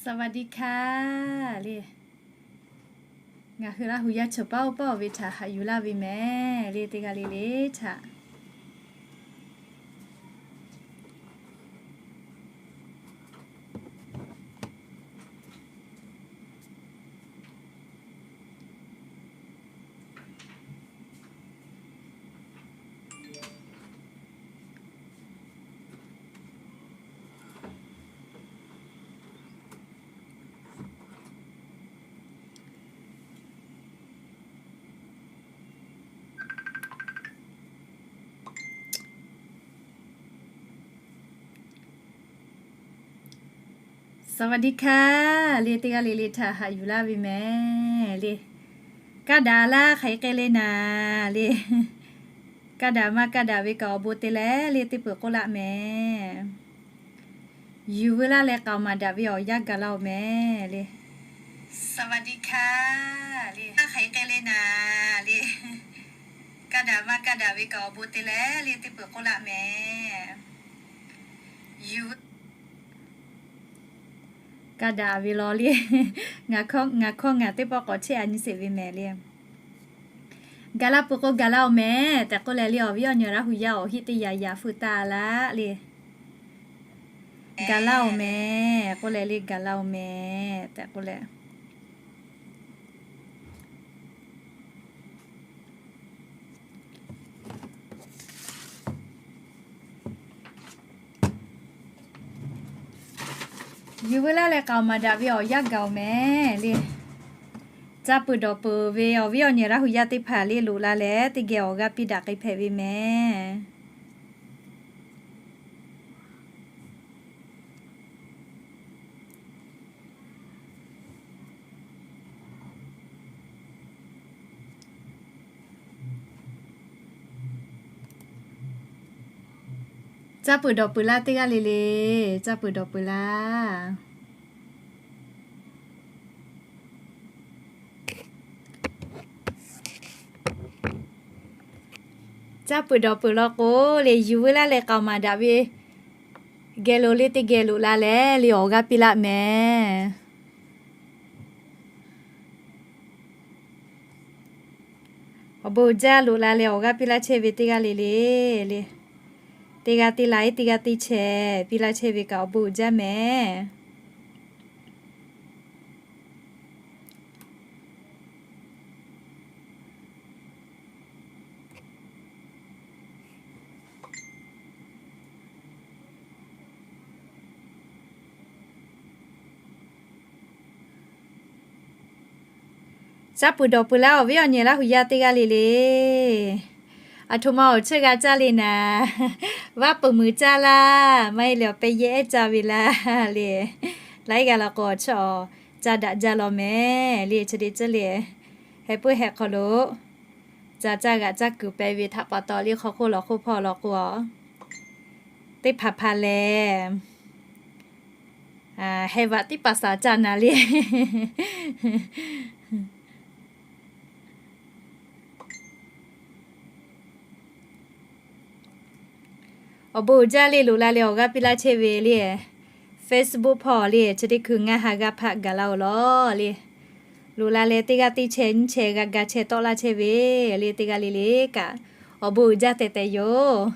สวัสดีค่ะ le. Ngaˬ hui Laˇ hu yaˇ chaw paˉ oˇ paˉ ve htaꞈ haꞈ yuˬ laˇ ve mehˍ le, teˇ g'aˇ le le htaꞈ. สวัสดีค่ะ le, teˇ g'aˇ le le htaꞈ haꞈ yuˬ laˇ ve mehˍ le. Kaˇ daꞈ laˇ hk'aˬ hk'e le naˍ le. Kaˇ daꞈ maˇ kaˇ daꞈ ve kaꞈ awˬ bon te leh le, teˇ peuˬ k'oˆ laˇ mehˍ. Yuˬ veu laˇ leh k'aoˍ maˍ daꞈ ve awˬ yanˇ gaˬ laˇ-oˬ mehˍ le. สวัสดีค่ะ le, hk'aˬ hk'e le naˍ le. Kaˇ daꞈ maˇ kaˇ daꞈ ve kaꞈ awˬ bon te leh le, teˇ peuˬ k'oˆ laˇ mehˍ. Yuˬ Kaˇ daꞈ ve law le. Ngaˬ hkawˇ ngaˬ teˇ pawˆ k'awꞈ chehˇ a nyi sheˍ ve mehˍ le. Gaˬ laˇ peuˬ k'o gaˬ laˇ-oˬ mehˍ tehꞈ k'oˆ leh le, awˬ viˉ awˬ nyi Laˇ hu yaˇ awˬ hiˆ teˇ yaꞈ yaꞈ feu taˍ laˇ le. Gaˬ laˇ-oˬ mehˍ k'oˆ leh le, gaˬ laˇ-oˬ mehˍ tehꞈ k'oˆ leh Yuˬ veu laˇ leh k'aoˍ maˍ daꞈ ve awˬ yanˇ gaˬ-oˬ mehˍ le. Caˇ peuˬ dawˬ peuˬ ve awˬ viˉ awˬ nyi Laˇ hu yaˇ teˇ hpaˍ le loꞈ la leh teˇ geh awˬ g'aˇ piˇ daꞈ k'ai hpehꞈ ve mehˍ. Caˇ peuˬ dawˬ peuˬ laˇ teˇ g'aˇ le le. Caˇ peuˬ dawˬ peuˬ laˇ. Caˇ peuˬ dawˬ peuˬ law k'o le, yuˬ veu laˇ leh k'aoˍ maˍ daꞈ ve geh lo le teˇ geh loꞈ la leh le awˬ g'aˇ piˇ laˇ mehˍ. Awˬ bon uiˍ jaˇ loꞈ la leh awˬ g'aˇ piˇ laˇ chehˇ ve teˇ g'aˇ le le le. Teˇ g'aˇ teˇ la iˉ teˇ g'aˇ teˇ chehˇ piˇ laˇ chehˇ ve kaꞈ awˬ bon uiˍ jaˇ mehˍ. Caˇ peuˬ dawˬ peuˬ laˇ awˬ viˉ awˬ nyi Laˇ hu yaˇ teˇ g'aˇ le le. Aˬ htoꞈ ma awˬ cheuˇ g'a caˇ le naˍ. Vaˇ peuˬ muiˬ caˇ laˇ, maˇ heˆ leh awˬ pehˇ yehˇ ehˉ caˇ ve laˇ le. Laiˉ g'aˇ la k'o awˬ cheuˇ awˬ caˇ daꞈ jaˇ law mehˍ le. Chi te ceh le, heh puiˉ heh hk'aw lo ca caˇ g'aꞈ caˇ kuiˬ pehˍ ve htaꞈ pa taw le, hk'aw hk'oˆ lawˬ hk'oˆ hpawˇ lawˬ k'o, teˇ hpaˍ hpaˍ lehˬ heh vaꞈ tiˉ paˍ saˍ caˇ naˍ le. Awˬ bon uiˍ jaˇ le, loꞈ la leh awˬ g'aˇ piˇ laˇ chehˇ ve le. Facebook hpawˇ le, chi teˇ hkui ngaˇ ha g'aˇ hpaˆ gaˬ laˇ-oˬ lawˬ le. Loꞈ la leh teˇ g'aˇ teˇ chehˇ nyiˇ chehˇ g'a ga chehˇ tawˆ laˇ chehˇ ve le, teˇ g'aˇ le le kaꞈ awˬ bon uiˍ jaˇ tehꞈ tehꞈ yoˬ.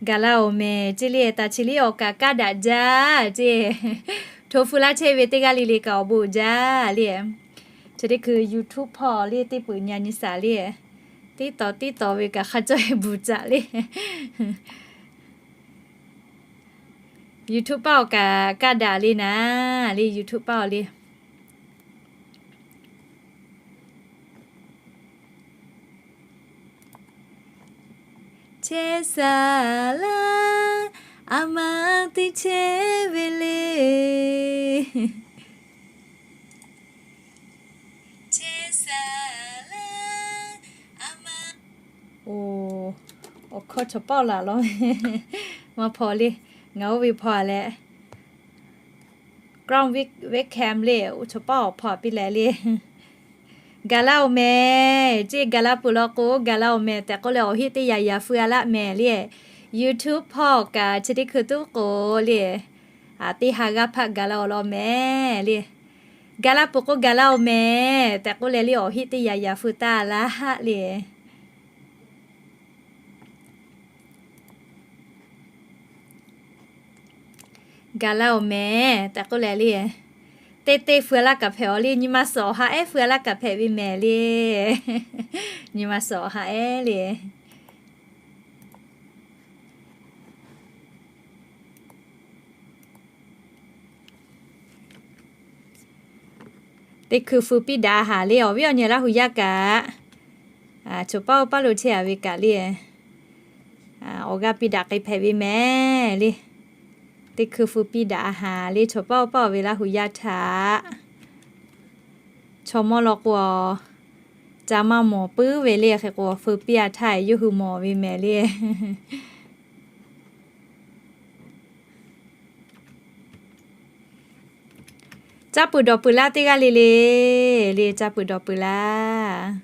Gaˬ laˇ-oˬ mehˍ ceˇ le, taˍ chi liˇ awˬ kaꞈ kaˇ daꞈ jaˇ ceˇ. Hto fu laˇ chehˇ ve teˇ g'aˇ le le kaꞈ awˬ bon uiˍ jaˇ le. Chi teˇ hkui YouTube hpawˇ le teˇ peuˬ nyi nyi saˍ le. Tiˉ tawˍ tiˉ tawˍ ve kaꞈ hk'a cawˇ e buˬ caꞈ le. YouTube paˇ awˬ kaꞈ kaˇ daꞈ le naˍ le, YouTube paˇ awˬ le. Chehˇ saˍ laˇ, a ma teˇ chehˇ ve le. Oˬ, awˬ hkawˇ chaw paˆ laˬ law. Maˇ hpaw le, ngaˬ oˇ ve hpaw a leh, Crown webcam le, chaw paˆ awˬ hpaw a piˇ leh le. Gaˬ laˇ-oˬ mehˍ, ceˇ gaˬ la peuˬ law k'o, gaˬ laˇ-oˬ mehˍ tehꞈ k'oˆ leh awˬ heˆ teˇ yaꞈ yaꞈ feu-a laˇ mehˍ le. YouTube hpawˇ kaꞈ chi teˇ hkui tuˉ k'o le, teˇ ha g'aˇ hpaˆ gaˬ laˇ-oˬ law mehˍ le. Gaˬ la peuˬ k'o gaˬ laˇ-oˬ mehˍ tehꞈ k'oˆ leh le awˬ heˆ teˇ yaꞈ yaꞈ feu taˇ laˇ le. Gaˬ laˇ-oˬ mehˍ tehꞈ k'oˆ leh le, teˇ teˇ feu-a laˇ kaꞈ hpehꞈ-aw le, nyi ma suhˍ awˬ ha ehˉ feu-a laˇ kaꞈ hpehꞈ ve mehˍ le. Nyi ma suhˍ awˬ ha ehˉ le. Teˇ hkui feu piˇ daꞈ haˍ le awˬ viˉ awˬ nyi Laˇ hu yaˇ kaꞈ, choˬ paˇ oˇ paˇ lo chehˇ-a ve kaꞈ le, awˬ g'aˇ piˇ daꞈ k'ai hpehꞈ ve mehˍ le. Teˇ hkui feu piˇ daꞈ haˍ le choˬ paˇ oˇ paˇ ve Laˇ hu yaˇ htaꞈ. Chaw mawˇ law k'o, ca maˇ mawˬ puiˉ ve le hk'e k'o, feu piˇ-a htaˇ yawˇ hui mawˬ ve mehˍ le. Caˇ peuˬ dawˬ peuˬ laˇ teˇ g'aˇ le le, le caˇ peuˬ dawˬ peuˬ laˇ.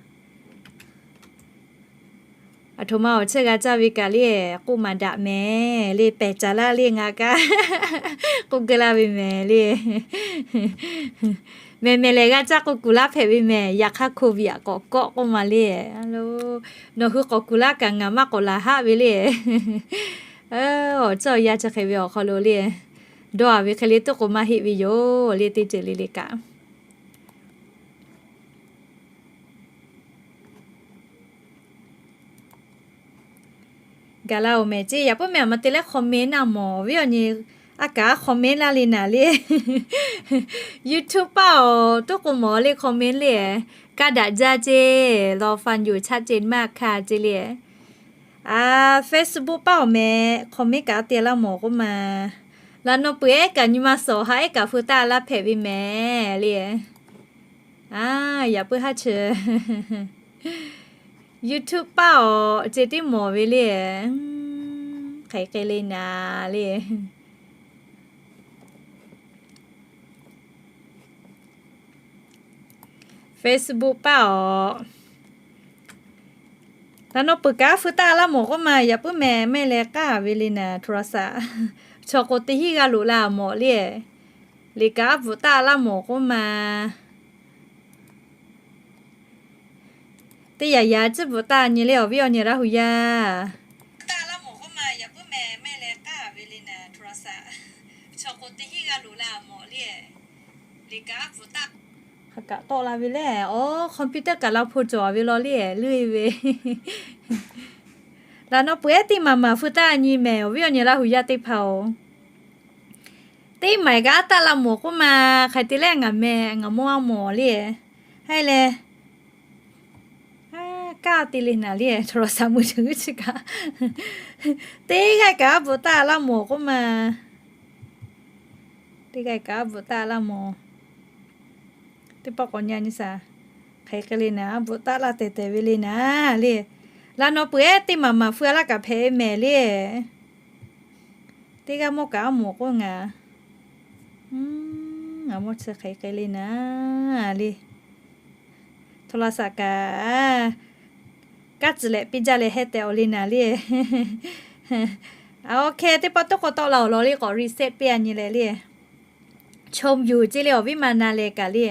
Aˬ htoꞈ ma awˬ chehˇ g'a caˇ ve kaꞈ le, k'oˆ maˍ daꞈ mehˍ le, pehˬ caˍ laˇ le ngaˬ kaꞈ k'oˆ geu laˇ ve mehˍ le. Mehˬ mehˬ lehˬ g'a caˇ k'o kuˬ laˇ hpehꞈ ve mehˍ, yaꞈ hk'aˇ โควิด aꞈ k'awꞈ kawˆ k'oˆ ma le. Nawˬ hui k'awꞈ kuˬ laˇ kaꞈ ngaˬ maˇ k'awꞈ laˬ haˆ ve le. Awˬ cawˇ yaˇ chi hk'e ve awˬ hk'aw lo le, dawˇ-a ve hk'e le tuˉ k'o maˇ heˆ ve yoˬ le teˇ ceuˬ le le kaꞈ. Gaˬ laˇ-oˬ mehˍ ceˇ, yaꞈ puiˉ mehˍ aˬ ma te leh comment naˇ mawˬ viˉ awˬ nyi, a kaꞈ comment laˇ le naˍ le. YouTube paˇ awˬ tuˉ k'o mawˬ le comment le, kaˇ daꞈ jaˇ ceˇ, law fan yuˬ chaˇ ceˇ maˇ hkanˍ ceˇ le. Facebook paˇ awˬ mehˍ comment kaꞈ a te laˇ mawˬ k'oˆ ma. Laꞈ naw peuˬ ehˉ kaꞈ nyi ma suhˍ awˬ ha ehˉ kaꞈ feu taˇ laˇ hpehꞈ ve mehˍ le. A, yaꞈ puiˉ haˉ chi YouTube paˇ awˬ ceˇ tiˉ mawˬ ve le. Hk'aˬ hk'e le naˍ le. Facebook paˇ awˬ, laꞈ naw peuˬ kaꞈ feu taˇ laˇ mawˬ k'oˆ ma. Yaꞈ puiˉ mehˍ mehˆ leh k'aˇ ve le naˍ โทรศัพท์ chaw k'o teˇ hinˉ g'aˇ loꞈ la mawˬ le. Liꞈ kaꞈ a bvuhꞈ taˇ laˇ mawˬ k'oˆ ma. Teˇ yaꞈ yaꞈ ciˉ bvuhꞈ taˇ nyi le awˬ viˉ awˬ nyi Laˇ hu yaˇ. Taˇ laˇ mawˬ k'oˆ ma. Yaꞈ puiˉ mehˍ mehˆ leh k'aˇ ve le naˍ โทรศัพท์ chaw k'o teˇ hinˉ g'aˇ loꞈ la mawˬ le. Liꞈ kaꞈ a bvuhꞈ taˇ, hk'aˬ kaꞈ tawˆ la ve le. Awˬ computer kaꞈ la hpu cawˬ ve law le, leuˆ-e ve. Laꞈ naw peuˬ ehˉ teˇ maˍ maˍ feu taˇ nyi mehˍ awˬ viˉ awˬ nyi Laˇ hu yaˇ teˇ hpaˍ-oˬ. Teˇ maˍ kaꞈ a taˆ la mawˬ k'oˆ ma. Hk'aˬ hk'e te leh ngaˬ meh ngaˬ mawˇ a mawˬ le. Haiˬ leh, kaˇ te le naˍ le โทรศัพท์ มือถือ chi kaꞈ, teˇ g'aˇ kaꞈ a bvuhꞈ taˇ laˇ mawˬ k'oˆ ma. Teˇ g'aˇ kaꞈ a bvuhꞈ taˇ laˇ mawˬ. Teˇ pawˆ k'awꞈ nyi nyi shaˍ. Hk'aˬ hk'e le naˍ, a bvuhꞈ taˆ laˇ tehˬ tehˬ ve le naˍ le. Laꞈ naw peuˬ ehˉ teˇ maˍ maˍ feu a laˇ kaꞈ hpehꞈ ve mehˍ le. Teˇ g'aˇ mawˇ kaꞈ a mawˬ k'oˆ ngaˬ, ngaˬ mawˇ chi hk'aˬ hk'e le naˍ le. โทรศัพท์ kaꞈ kaˇ tcuh leh piˇ jaˇ leh heh tehꞈ awˬ le naˍ le. Awˬ hk'e teˇ pawˆ tuˉ k'o tawˆ la awˬ lawn le k'awꞈ reset piˇ a nyi leh le. Chom yuˬ ceˇ le awˬ viˉ ma na leh kaꞈ le.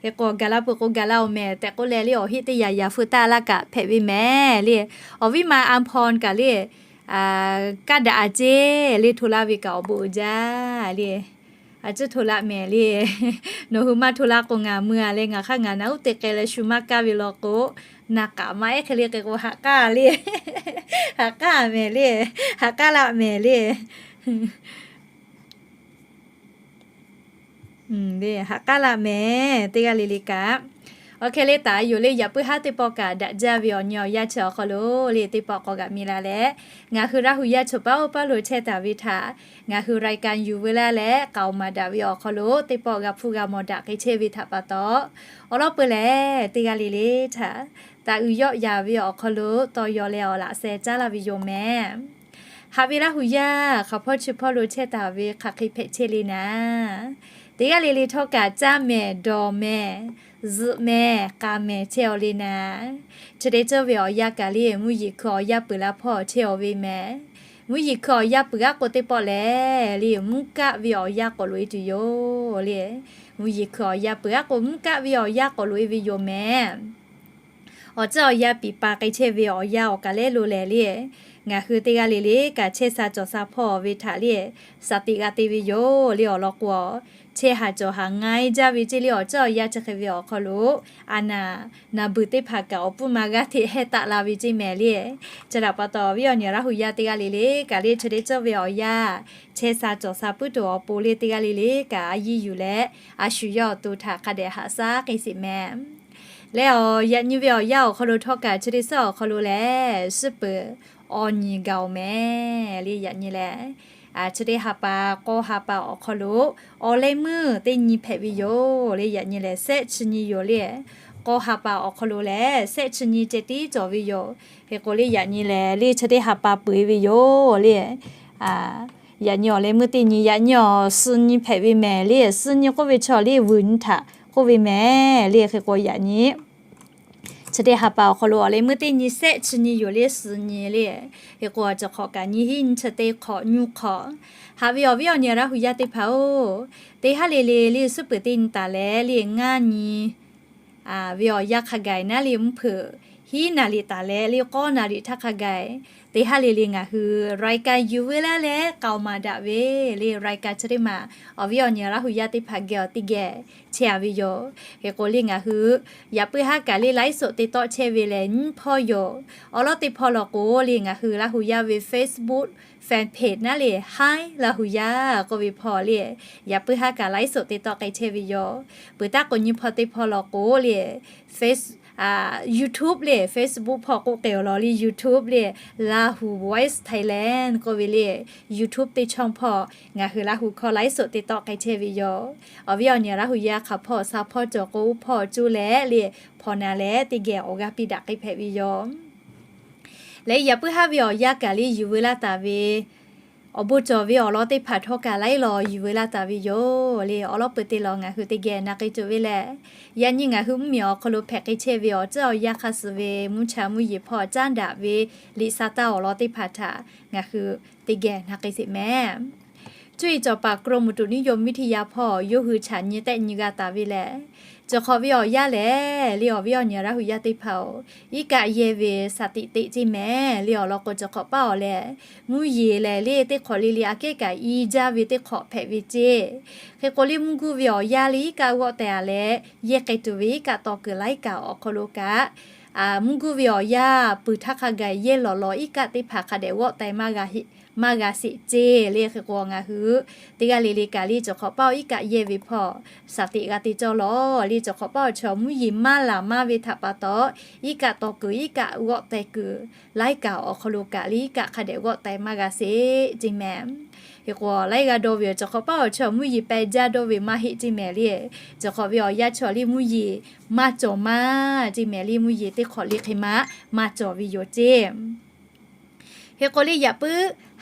Hk'e k'o gaˬ la peuˬ k'o gaˬ la-oˬ mehˍ tehꞈ k'oˆ leh le awˬ heˆ teˇ yaꞈ yaꞈ feu taˇ laˇ kaꞈ hpehꞈ ve mehˍ le. Awˬ viˉ ma a hpawn kaꞈ le, kaˇ daꞈ a ceˇ le hto laˇ ve kaꞈ awˬ bon uiˍ jaˇ le. A ciˉ hto laˇ mehˍ le. Nawˬ hui maˇ hto laˇ k'o ngaˬ mui a leh ngaˬ hk'aˇ ngaˬ naˬ uˉ te k'ai leh shu maˇ kaˇ ve law k'o, naˬ k'aꞈ ma ehˉ hk'e le hk'e k'o haꞈ k'aˇ le. Haꞈ k'aˇ mehˍ le. Haꞈ k'aˇ laˇ mehˍ le. Haꞈ k'aˇ laˇ mehˍ teˇ g'aˇ le le kaꞈ. Awˬ hk'e le taˍ yoˬ le yaꞈ puiˉ haˉ teˇ pawˆ kaꞈ daꞈ jaˇ ve awˬ nyi awˬ yanˇ chi awˬ hk'aw lo le teˇ pawˆ k'awꞈ g'aꞈ mi la leh, ngaˬ hui Laˇ hu yaˇ choˬ paˇ oˇ paˇ lo chehˇ taˍ ve htaꞈ ngaˬ hui รายการ yuˬ veu laˇ leh k'aoˍ maˍ daꞈ ve awˬ hk'aw lo teˇ pawˆ g'a hpuˇ g'a mawˬ daꞈ k'ai chehˇ ve htaꞈ pa taw, awˬ lawn peuˬ lehˬ teˇ g'aˇ le le htaꞈ taˍ uiˍ yawˆ yaˍ ve awˬ hk'aw lo tawˇ yaw leh awˬ laꞈ sheh caˉ laˇ ve yoˬ mehˍ. Haꞈ ve Laˇ hu yaˇ hk'aˬ hpawˇ chi hpawˇ lo chehˇ taˍ ve hk'aˬ hk'e hpehꞈ chehˇ le naˍ, teˇ g'aˇ le le htawˇ kaꞈ caˇ mehˍ dawˬ mehˍ zuhꞈ mehˍ k'a mehˍ chehˇ-aw le naˍ. Chi teˇ ceuˬ ve awˬ yanˇ kaꞈ le, mvuhˇ yeˬ hkui awˬ yanˇ peuˬ la hpawˇ chehˇ-aw ve mehˍ. Mvuhˇ yeˬ hkui awˬ yanˇ peuˬ aˉ k'o teˇ pawˆ lehˬ le, mvuhˇ kaˆ ve awˬ yanˇ k'awꞈ loꞈ-e tuˬ yoˬ le. Mvuhˇ yeˬ hkui awˬ yanˇ peuˬ aˉ k'o, mvuhˇ kaˆ ve awˬ yanˇ k'awꞈ loꞈ-e ve yoˬ mehˍ. Awˬ ceuˬ awˬ yanˇ piˍ pa k'ai chehˇ ve awˬ yanˇ awˬ kaˬ lehˬ lo lehˬ le, ngaˬ hui teˇ g'aˇ le le kaꞈ chehˇ sha cawˬ sha hpawˇ ve htaꞈ le, shaˍ tiꞈ g'a te ve yoˬ le. Awˬ lawn k'o, chehˇ haˍ cawˬ haˍ nga-e jaˇ ve ceˇ le, awˬ ceuˬ awˬ yanˇ chi hk'e ve awˬ hk'aw lo, a naˍ, naˍ beuˬ teˇ hpaˍ kaꞈ awˬ pfuhˇ ma g'aˇ hteꞈ hehˇ taˆ la ve ceˇ mehˍ le. Chi htaꞈ pa taw, awˬ viˉ awˬ nyi Laˇ hu yaˇ teˇ g'aˇ le le kaꞈ le, chi teˇ ceuˬ ve awˬ yanˇ chehˇ sha cawˬ sha puiˉ tuˬ awˬ pon le, teˇ g'aˇ le le kaꞈ a yiˇ yuˬ leh, a shu yawˇ awˬ to htaꞈ hk'a dehꞈ haꞈ shaˉ k'ai sheˍ mehˍ. Leh awˬ, yaꞈ nyi ve awˬ yanˇ awˬ hk'aw lo htawˇ kaꞈ chi teˇ ceuˬ awˬ hk'aw lo lehˬ, suhˉ peuˬ awˬ nyi gaˬ-oˬ mehˍ le. Yaꞈ nyi lehˬ, chi teˇ ha pa, k'awˇ ha pa awˬ hk'aw lo awˬ leh meuˇ teˇ nyi hpehꞈ ve yoˬ le. Yaꞈ nyi lehˬ, shehˆ chi nyi yoˬ le. K'awˇ ha pa awˬ hk'aw lo lehˬ, shehˆ chi nyi ceh tiˉ cawˬ ve yoˬ. Hk'e k'o le, yaꞈ nyi lehˬ le, chi teˇ ha pa peuˬ-e ve yoˬ le. Yaꞈ nyi awˬ leh meuˇ teˇ nyi, yaꞈ nyi awˬ suh nyi hpehꞈ ve mehˍ le. Suh nyi k'oˆ ve chaw le, vuiˬ nyi htaꞈ k'oˆ ve mehˍ le. Hk'e k'o yaꞈ nyi chi teˇ ha pa awˬ hk'aw lo awˬ leh meuˇ teˇ nyi shehˆ chi nyi yoˬ le, suh nyi le. Hk'e k'o, cawˬ hk'awꞈ kaꞈ nyi hiˉ nyi chi teˇ hk'awꞈ nyi hk'awꞈ. Haꞈ ve awˬ viˉ awˬ nyi Laˇ hu yaˇ teˇ hpaˍ-oˬ, teˇ haˉ le le le suhˉ peuˬ teˇ nyi taˍ leh le, ngaˇ nyi ve awˬ yanˇ hk'a gaˬ naˉ le, mvuhˇ hpeuꞈ hiˉ naˍ riˍ taˍ leh le, k'awˇ naˍ riˍ htaˇ hk'a gaˬ, teˇ haˉ le le ngaˬ hui รายการ yuˬ veu laˇ leh k'aoˍ maˍ daꞈ ve le, รายการ chi teˇ maˬ awˬ viˉ awˬ nyi Laˇ hu yaˇ teˇ hpaˍ geh awˬ teˇ geh chehˇ-a ve yoˬ. Hk'e k'o le, ngaˬ hui yaꞈ puiˉ haˉ kaꞈ le ไลฟ์สด te tawˆ chehˇ ve lehˬ nyiˇ hpawˇ yoˬ. Awˬ lawn teˇ hpawˇ law k'o le, ngaˬ hui Laˇ hu yaˇ ve Facebook fan page naˉ le, Hi Laˇ hu yaˇ k'oˆ ve hpawˇ le, yaꞈ puiˉ haˉ kaꞈ ไลฟ์สด te tawˆ k'ai chehˇ ve yoˬ. Peuˬ taˉ k'o, nyiˇ hpawˇ teˇ hpawˇ law k'o le, Face, YouTube le, Facebook hpawˇ k'oˆ k'ai-oˬ law le, YouTube le, Lahu Voice Thailand k'oˆ ve le, YouTube teˇ ช่อง hpawˇ ngaˬ hui Laˇ hu hkawˇ ไลฟ์สด te tawˆ k'ai chehˇ ve yoˬ. Awˬ viˉ awˬ nyi Laˇ hu yaˇ hk'a hpawˇ sha hpawˇ cawˬ k'o, hpawˇ coˇ leh le, hpawˇ na leh teˇ geh awˬ g'aˇ piˇ daꞈ k'ai hpehꞈ ve yoˬ. Leh yaꞈ puiˉ haˉ ve awˬ yanˇ kaꞈ le yuˬ veu laˇ taˍ ve, awˬ bon cawˬ ve awˬ lawn teˇ hpaˍ htawˇ kaꞈ laiˉ law yuˬ veu laˇ taˍ ve yoˬ le. Awˬ lawn peuˬ te law ngaˬ hui teˇ geh na k'ai tuˬ ve lehˬ, yaꞈ nyi ngaˬ hui mvuhˇmiˬ awˬ hk'aw lo hpehꞈ k'ai chehˇ ve awˬ ceuˬ awˬ yanˇ hk'a suh ve mvuhˇ cha mvuhˇ yeˬ hpawˇ caˉ daꞈ ve liꞈ sa taˇ awˬ lawn teˇ hpaˍ htaꞈ ngaˬ hui teˇ geh na k'ai sheˍ mehˍ. Cuˇ yiˍ cawˬ paˍ กรมอุตุนิยมวิทยา hpawˇ yawˇ hui chaꞈ nyi tehˆ nyi g'a taˍ ve lehˬ, cawˬ hk'awꞈ ve awˬ yanˇ lehˬ le, awˬ viˉ awˬ nyi Laˇ hu yaˇ teˇ hpaˍ-oˬ, iˉ kaˆ yehˇ ve shaˍ tiꞈ teꞈ ceˇ mehˍ le. Awˬ lawn k'o, cawˬ hk'awꞈ paˇ awˬ lehˬ, mvuhˇ yeˬ lehˬ le teˇ hk'awꞈ le le aꞈ kehˉ kaꞈ i jaˇ ve teˇ hk'awꞈ hpehꞈ ve ceˇ. Hk'e k'o le, mvuhˇ guˇ ve awˬ yanˇ le iˉ kaˆ g'awˆ teh-a leh, yehˇ k'ai tuˬ ve iˉ kaˆ taw kuiˬ laiˉ kaꞈ awˬ hk'aw lo kaꞈ, mvuhˇ guˇ ve awˬ yanˇ peuˬ htaˇ hk'a gaˬ yehˇ lawˬ law iˉ kaˆ teˇ hpaˍ hk'a dehꞈ g'awˆ teh maˇ g'a sheˍ ceˇ le. Hk'e k'o, ngaˬ hui teˇ g'aˇ le le kaꞈ le cawˬ hk'awꞈ paˇ awˬ iˉ kaˆ yehˇ ve hpawˇ shaˍ tiꞈ g'a te cawˇ law le. Cawˬ hk'awꞈ paˇ awˬ chaw mvuhˇ yeˬ maˇ laˬ maˇ ve htaꞈ pa taw, iˉ kaˆ taw kuiˬ iˉ kaˆ g'awˆ teh kuiˬ laiˉ kaꞈ awˬ hk'aw lo kaꞈ le iˉ kaˆ hk'a dehꞈ g'awˆ teh maˇ g'a sheˍ ceˇ mehˍ. Hk'e k'o, laiˉ g'a dawˇ ve awˬ cawˬ hk'awꞈ paˇ awˬ chaw mvuhˇ yeˬ peh jaˇ dawˇ ve maˇ heˆ ceˇ mehˍ le. Cawˬ hk'awꞈ ve awˬ yanˇ chaw le mvuhˇ yeˬ maˇ cawˬ maˇ ceˇ mehˍ le. Mvuhˇ yeˬ teˇ hk'awꞈ le hk'e maˇ maˇ cawˬ ve yoˬ ceˇ. Hk'e k'o le, yaꞈ puiˉ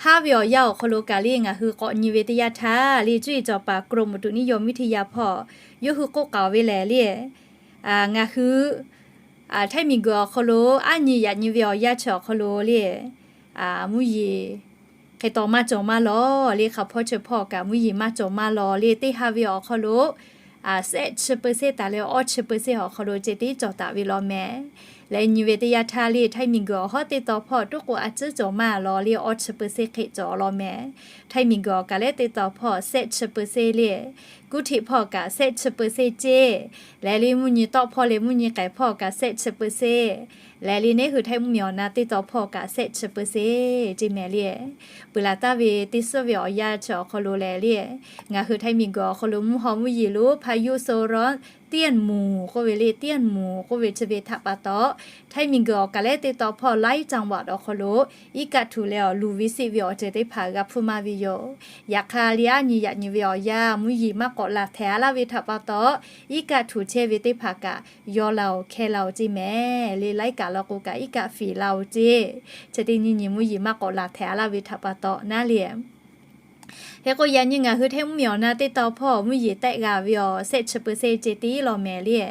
haˉ ve awˬ yanˇ awˬ hk'aw lo kaꞈ le ngaˬ hui k'awꞈ nyi ve teˇ yanˇ htaˇ le, cuˇ yiˍ cawˬ paˍ กรมอุตุนิยมวิทยา hpawˇ yawˇ hui k'oˆ k'aoˍ ve lehˬ le, ngaˬ hui htaiˇ miˬ guiˬ awˬ hk'aw lo aˉ nyi yaꞈ nyi ve awˬ yanˇ chi awˬ hk'aw lo le, mvuhˇ yeˬ hk'e taw maˇ cawˬ maˇ law le. Hk'a hpawˇ chi hpawˇ kaꞈ mvuhˇ yeˬ maˇ cawˬ maˇ law le. Teˇ ha ve awˬ hk'aw lo shehˆ chi เปอร์เซ็นต์ taˍ leh awˇ chi เปอร์เซ็นต์ awˬ hk'aw lo ceh tiˉ cawˬ taˍ ve law mehˍ. Leh nyi ve teˇ yanˇ htaˇ le, htaiˇ miˬ guiˬ awˬ hawˉ teˇ taw hpawˇ toˉ k'o a ciˉ cawˬ maˇ law le, awˇ chi เปอร์เซ็นต์ hk'e cawˬ law mehˍ. Htaiˇ miˬ guiˬ awˬ kaˬ lehˬ teˇ taw hpawˇ shehˆ chi เปอร์เซ็นต์ le, kuˉ htiꞈ hpawˇ kaꞈ shehˆ chi เปอร์เซ็นต์ ceˇ. Leh le mvuhˇ nyi tawˆ hpawˇ leh mvuhˇ nyi k'ehˬ hpawˇ kaꞈ shehˆ chi เปอร์เซ็นต์. Leh le neˉ hui htaiˇ mvuhˇmiˬ awˬ na teˇ taw hpawˇ kaꞈ shehˆ chi เปอร์เซ็นต์ ceˇ mehˍ le. Peuˬ laˬ taˍ ve teˇ suhˉ ve awˬ yanˇ chi awˬ hk'aw lo lehˬ le, ngaˬ hui htaiˇ miˬ guiˬ awˬ hk'aw lo mvuhˇ haw mvuhˇ yeˬ lo พายุโซนร้อน เตี้ยนหมู่ k'oˆ ve le, เตี้ยนหมู่ k'oˆ ve chi ve htaꞈ pa taw, htaiˇ miˬ guiˬ awˬ kaˬ lehˬ teˇ taw hpawˇ laiˉ จังหวัด awˬ hk'aw lo iˉ kaˆ htuꞈ leh awˬ luˬ ve seˆ ve awˬ ceuˬ teˇ hpaˍ g'a hpfuhˇ maˇ ve yoˬ. Yaꞈ hk'aˇ le, aˉ nyi yaꞈ nyi ve awˬ yanˇ mvuhˇ yeˬ maˇ k'awꞈ laˬ htehꞈ-a laˇ ve htaꞈ pa taw, iˉ kaˆ htuꞈ chehˇ ve teˇ hpaˍ kaꞈ yaw la-oˬ hkehˇ la-oˬ ceˇ mehˍ le. Laiˉ kaꞈ law k'o kaꞈ iˉ kaˆ fiˍ la-oˬ ceˇ. Chi teˇ nyi nyi mvuhˇ yeˬ maˇ k'awꞈ laˬ htehꞈ-a laˇ ve htaꞈ pa taw naˉ le. Hk'e k'o, yaꞈ nyi ngaˬ hui Htaiˇ mvuhˇmiˬ awˬ na teˇ taw hpawˇ mvuhˇ yeˬ tehˆ g'a ve awˬ แสนเปอร์เซ็นต์ ceh tiˉ law mehˍ le.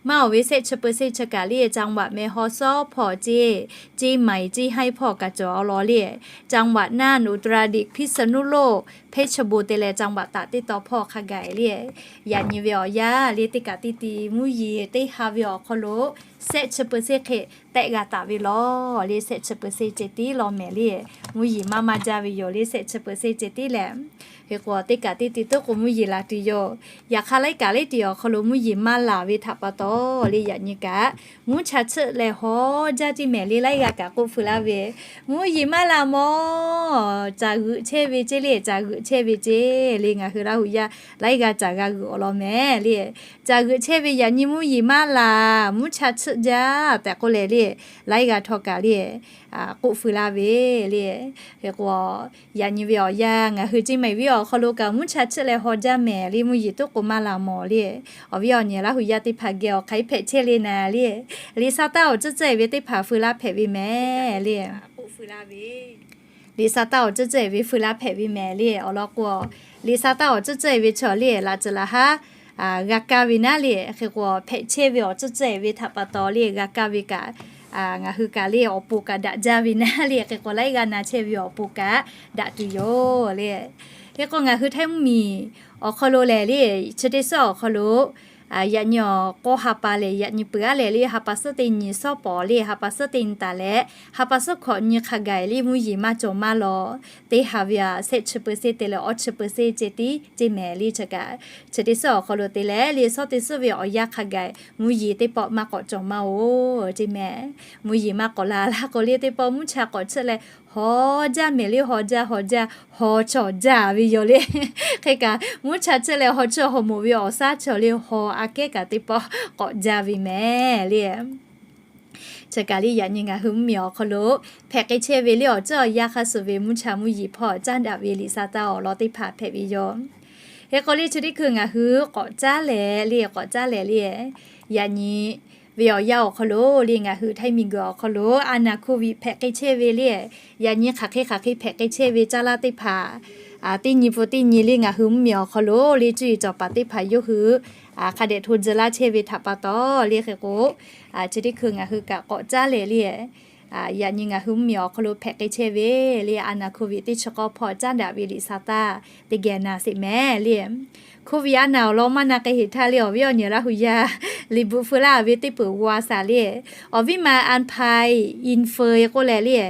Maˇ awˬ ve แสนเปอร์เซ็นต์ chi kaꞈ le, จังหวัดแม่ฮ่องสอน hpawˇ ceh, เชียงใหม่ Ceˇ haiˉ hpawˇ kaꞈ cawˬ law le. จังหวัดน่าน อุตรดิตถ์ พิษณุโลก เพชรบูรณ์ te leh จังหวัดตาก teˇ taw hpawˇ hk'a gaˬ le. Yaꞈ nyi ve awˬ yanˇ le, teˇ kaꞈ teˇ ti mvuhˇ yeˬ teˇ ha ve awˬ hk'aw lo แสนเปอร์เซ็นต์ hk'e tehˆ g'a taˍ ve law le. แสนเปอร์เซ็นต์ ceh tiˉ law mehˍ le. Mvuhˇ yeˬ maˇ maˇ jaˇ ve yoˬ le, แสนเปอร์เซ็นต์ ceh tiˉ lehˬ. Hk'e k'o, teˇ kaꞈ teˇ ti tuˉ k'o mvuhˇ yeˬ laˬ tuˬ yoˬ. Yaꞈ hk'aˇ, laiˉ kaꞈ laiˉ ti awˬ hk'aw lo mvuhˇ yeˬ maˇ laˬ ve htaꞈ pa taw le, yaꞈ nyi kaꞈ mvuhˇ cha chiˆ leh haw jaˇ ceˇ mehˍ le. Laiˉ g'aˇ kaꞈ k'oˆ feu laˇ ve, mvuhˇ yeˬ maˇ laˬ mawˬ, caˬ g'euꞈ chehˇ ve ceˇ le, caˬ g'euꞈ chehˇ ve ceˇ le. Ngaˬ hui Laˇ huˍ yaˇ laiˉ g'aˇ caˬ g'a g'euꞈ awˬ lawn mehˍ le. Caˬ g'euꞈ chehˇ ve yaꞈ nyi mvuhˇ yeˬ maˇ laˬ, mvuhˇ cha chiˆ jaˇ tehꞈ k'oˆ leh le, laiˉ g'aˇ htawˇ kaꞈ le k'oˆ feu laˇ ve le. Hk'e k'o, yaꞈ nyi ve awˬ yanˇ ngaˬ hui Ceˇ mehˍ venˇ awˬ hk'aw lo kaꞈ mvuhˇ cha chiˆ leh haw jaˇ mehˍ le, mvuhˇ yeˬ tuˉ k'o maˇ laˬ mawˬ le. Awˬ viˉ awˬ nyi Laˇ huˍ yaˇ teˇ hpaˍ geh awˬ hk'aˬ hk'e hpehꞈ chehˇ le naˍ le, Liꞈ sa taˇ awˬ tcuhˉ tcuhˉ e ve teˇ hpaˍ feu laˇ hpehꞈ ve mehˍ le. Liꞈ sa taˇ awˬ tcuhˉ tcuhˉ e ve feu laˇ hpehꞈ ve mehˍ le. Awˬ lawn k'o, Liꞈ sa taˇ awˬ tcuhˉ tcuhˉ e ve chaw le, laꞈ ceuˬ laꞈ haˉ g'a kaˇ ve naˉ le. Hk'e k'o, hpehꞈ chehˇ ve awˬ tcuhˉ tcuhˉ e ve htaꞈ pa taw le, g'a kaˇ ve kaꞈ, ngaˬ hui kaꞈ le awˬ pon kaꞈ daꞈ jaˇ ve naˉ le. Hk'e k'o, laiˉ g'aˇ na chehˇ ve awˬ pon kaꞈ daꞈ tuˬ yoˬ le. Hk'e k'o, ngaˬ hui Htaiˇ mvuhˇmiˬ awˬ hk'aw lo lehˬ le, chi teˇ suhˉ awˬ hk'aw lo yaꞈ nyi awˬ k'aw ha pa lehˬ, yaꞈ nyi peuˬ aˉ leh le, ha pa suhˉ teˇ nyi suhˉ pawˍ le, ha pa suhˉ teˇ nyi taˍ leh, ha pa suhˉ hkawꞈ nyi hk'a gaˬ le mvuhˇ yeˬ maˇ cawˬ maˇ law. Teˇ ha ve aꞈ แสนเปอร์เซ็นต์ te leh awˇ chi เปอร์เซ็นต์ ceh tiˉ ceˇ mehˍ le. Chi kaꞈ chi teˇ suhˉ awˬ hk'aw lo te leh le, suhˉ teˇ suhˉ ve awˬ yanˇ hk'a gaˬ mvuhˇ yeˬ teˇ pawˆ maˇ k'awꞈ cawˬ maˇ oˬ ceˇ mehˍ. Mvuhˇ yeˬ maˇ k'awꞈ la laˇ k'o le, teˇ pawˆ mvuhˇ cha k'awꞈ chiˆ leh haw jaˇ mehˍ le. Haw jaˇ, haw jaˇ, haw cawˬ jaˇ ve yoˬ le. Hk'e kaꞈ, mvuhˇ cha chiˆ leh haw chiˆ haw moˍ ve awˬ shaˉ cawˬ le, haw aꞈ kehˉ kaꞈ teˇ pawˆ k'awꞈ jaˇ ve mehˍ le. Chi kaꞈ le, yaꞈ nyi ngaˬ hui mvuhˇmiˬ awˬ hk'aw lo hpehꞈ k'ai chehˇ ve le awˬ ceuˬ awˬ yanˇ hk'a shuˍ ve mvuhˇ cha mvuhˇ yeˬ hpawˇ caˉ daꞈ ve Liꞈ sa taˇ awˬ lawn teˇ hpaˍ hpehꞈ ve yoˬ. Hk'e k'o le, chi teˇ hkui ngaˬ hui k'awꞈ caˉ leh le, k'awꞈ caˉ leh le, yaꞈ nyi ve awˬ yanˇ awˬ hk'aw lo le, ngaˬ hui Htaiˇ miˬguiˬ awˬ hk'aw lo a naˍ โควิด hpehꞈ k'ai chehˇ ve le, yaꞈ nyi hk'aˬ hk'e hk'aˬ hk'e hpehꞈ k'ai chehˇ ve caˇ laˇ teˇ hpaˍ, teˇ nyi pun teˇ nyi le ngaˬ hui mvuhˇmiˬ awˬ hk'aw lo le cuˇ yiˍ cawˬ paˍ teˇ hpaˍ yawˇ hui hk'a dehꞈ hto tcuh laˇ chehˇ ve htaꞈ pa taw le. Hk'e k'o, chi teˇ hkui ngaˬ hui kaꞈ k'awꞈ caˉ leh le, yaꞈ nyi ngaˬ hui mvuhˇmiˬ awˬ hk'aw lo hpehꞈ k'ai chehˇ ve le a naˍ โควิด teˇ chi k'awˇ hpawˇ caˉ daꞈ ve Liꞈ sa taˇ teˇ geh na sheˍ mehˍ le. โควิด a naˍ awˬ lawn maˇ na k'ai heˍ htaˇ le, awˬ viˉ awˬ nyi Laˇ huˍ yaˇ liꞈ bvuhꞈ feu laˇ ve teˇ peuˬ g'aw a shaˍ le, awˬ viˉ ma อำเภอ ไป อินเฟอร์ k'oˆ leh le,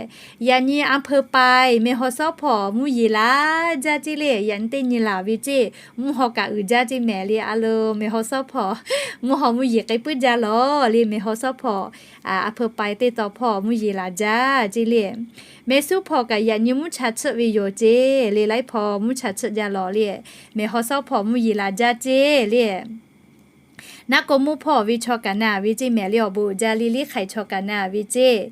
yaꞈ nyi อำเภอ ไป แม่ฮ่องสอน hpawˇ mvuhˇ yeˬ laˬ jaˇ ceˇ le. Yaꞈ nyi teˇ nyi laˬ ve ceˇ, mvuhˇ haw kaꞈ uiˍ jaˇ ceˇ mehˍ le. A lo แม่ฮ่องสอน hpawˇ mvuhˇ haw mvuhˇ yeˬ k'ai puiˉ jaˇ lawˬ le. แม่ฮ่องสอน hpawˇ อำเภอ ไป teˇ taw hpawˇ mvuhˇ yeˬ laˬ jaˇ ceˇ le. แม่สอด hpawˇ kaꞈ yaꞈ nyi mvuhˇ cha chiˆ ve yoˬ ceˇ le. Laiˉ hpawˇ mvuhˇ cha chiˆ jaˇ lawˬ le. แม่ฮ่องสอน hpawˇ mvuhˇ yeˬ laˬ jaˇ ceˇ le. Naˉ k'o mvuhˇ hpawˇ ve chaw kaꞈ na ve ceˇ mehˍ le. Awˬ bon uiˍ jaˇ le, liˇ hk'aiˬ chaw kaꞈ na ve ceˇ.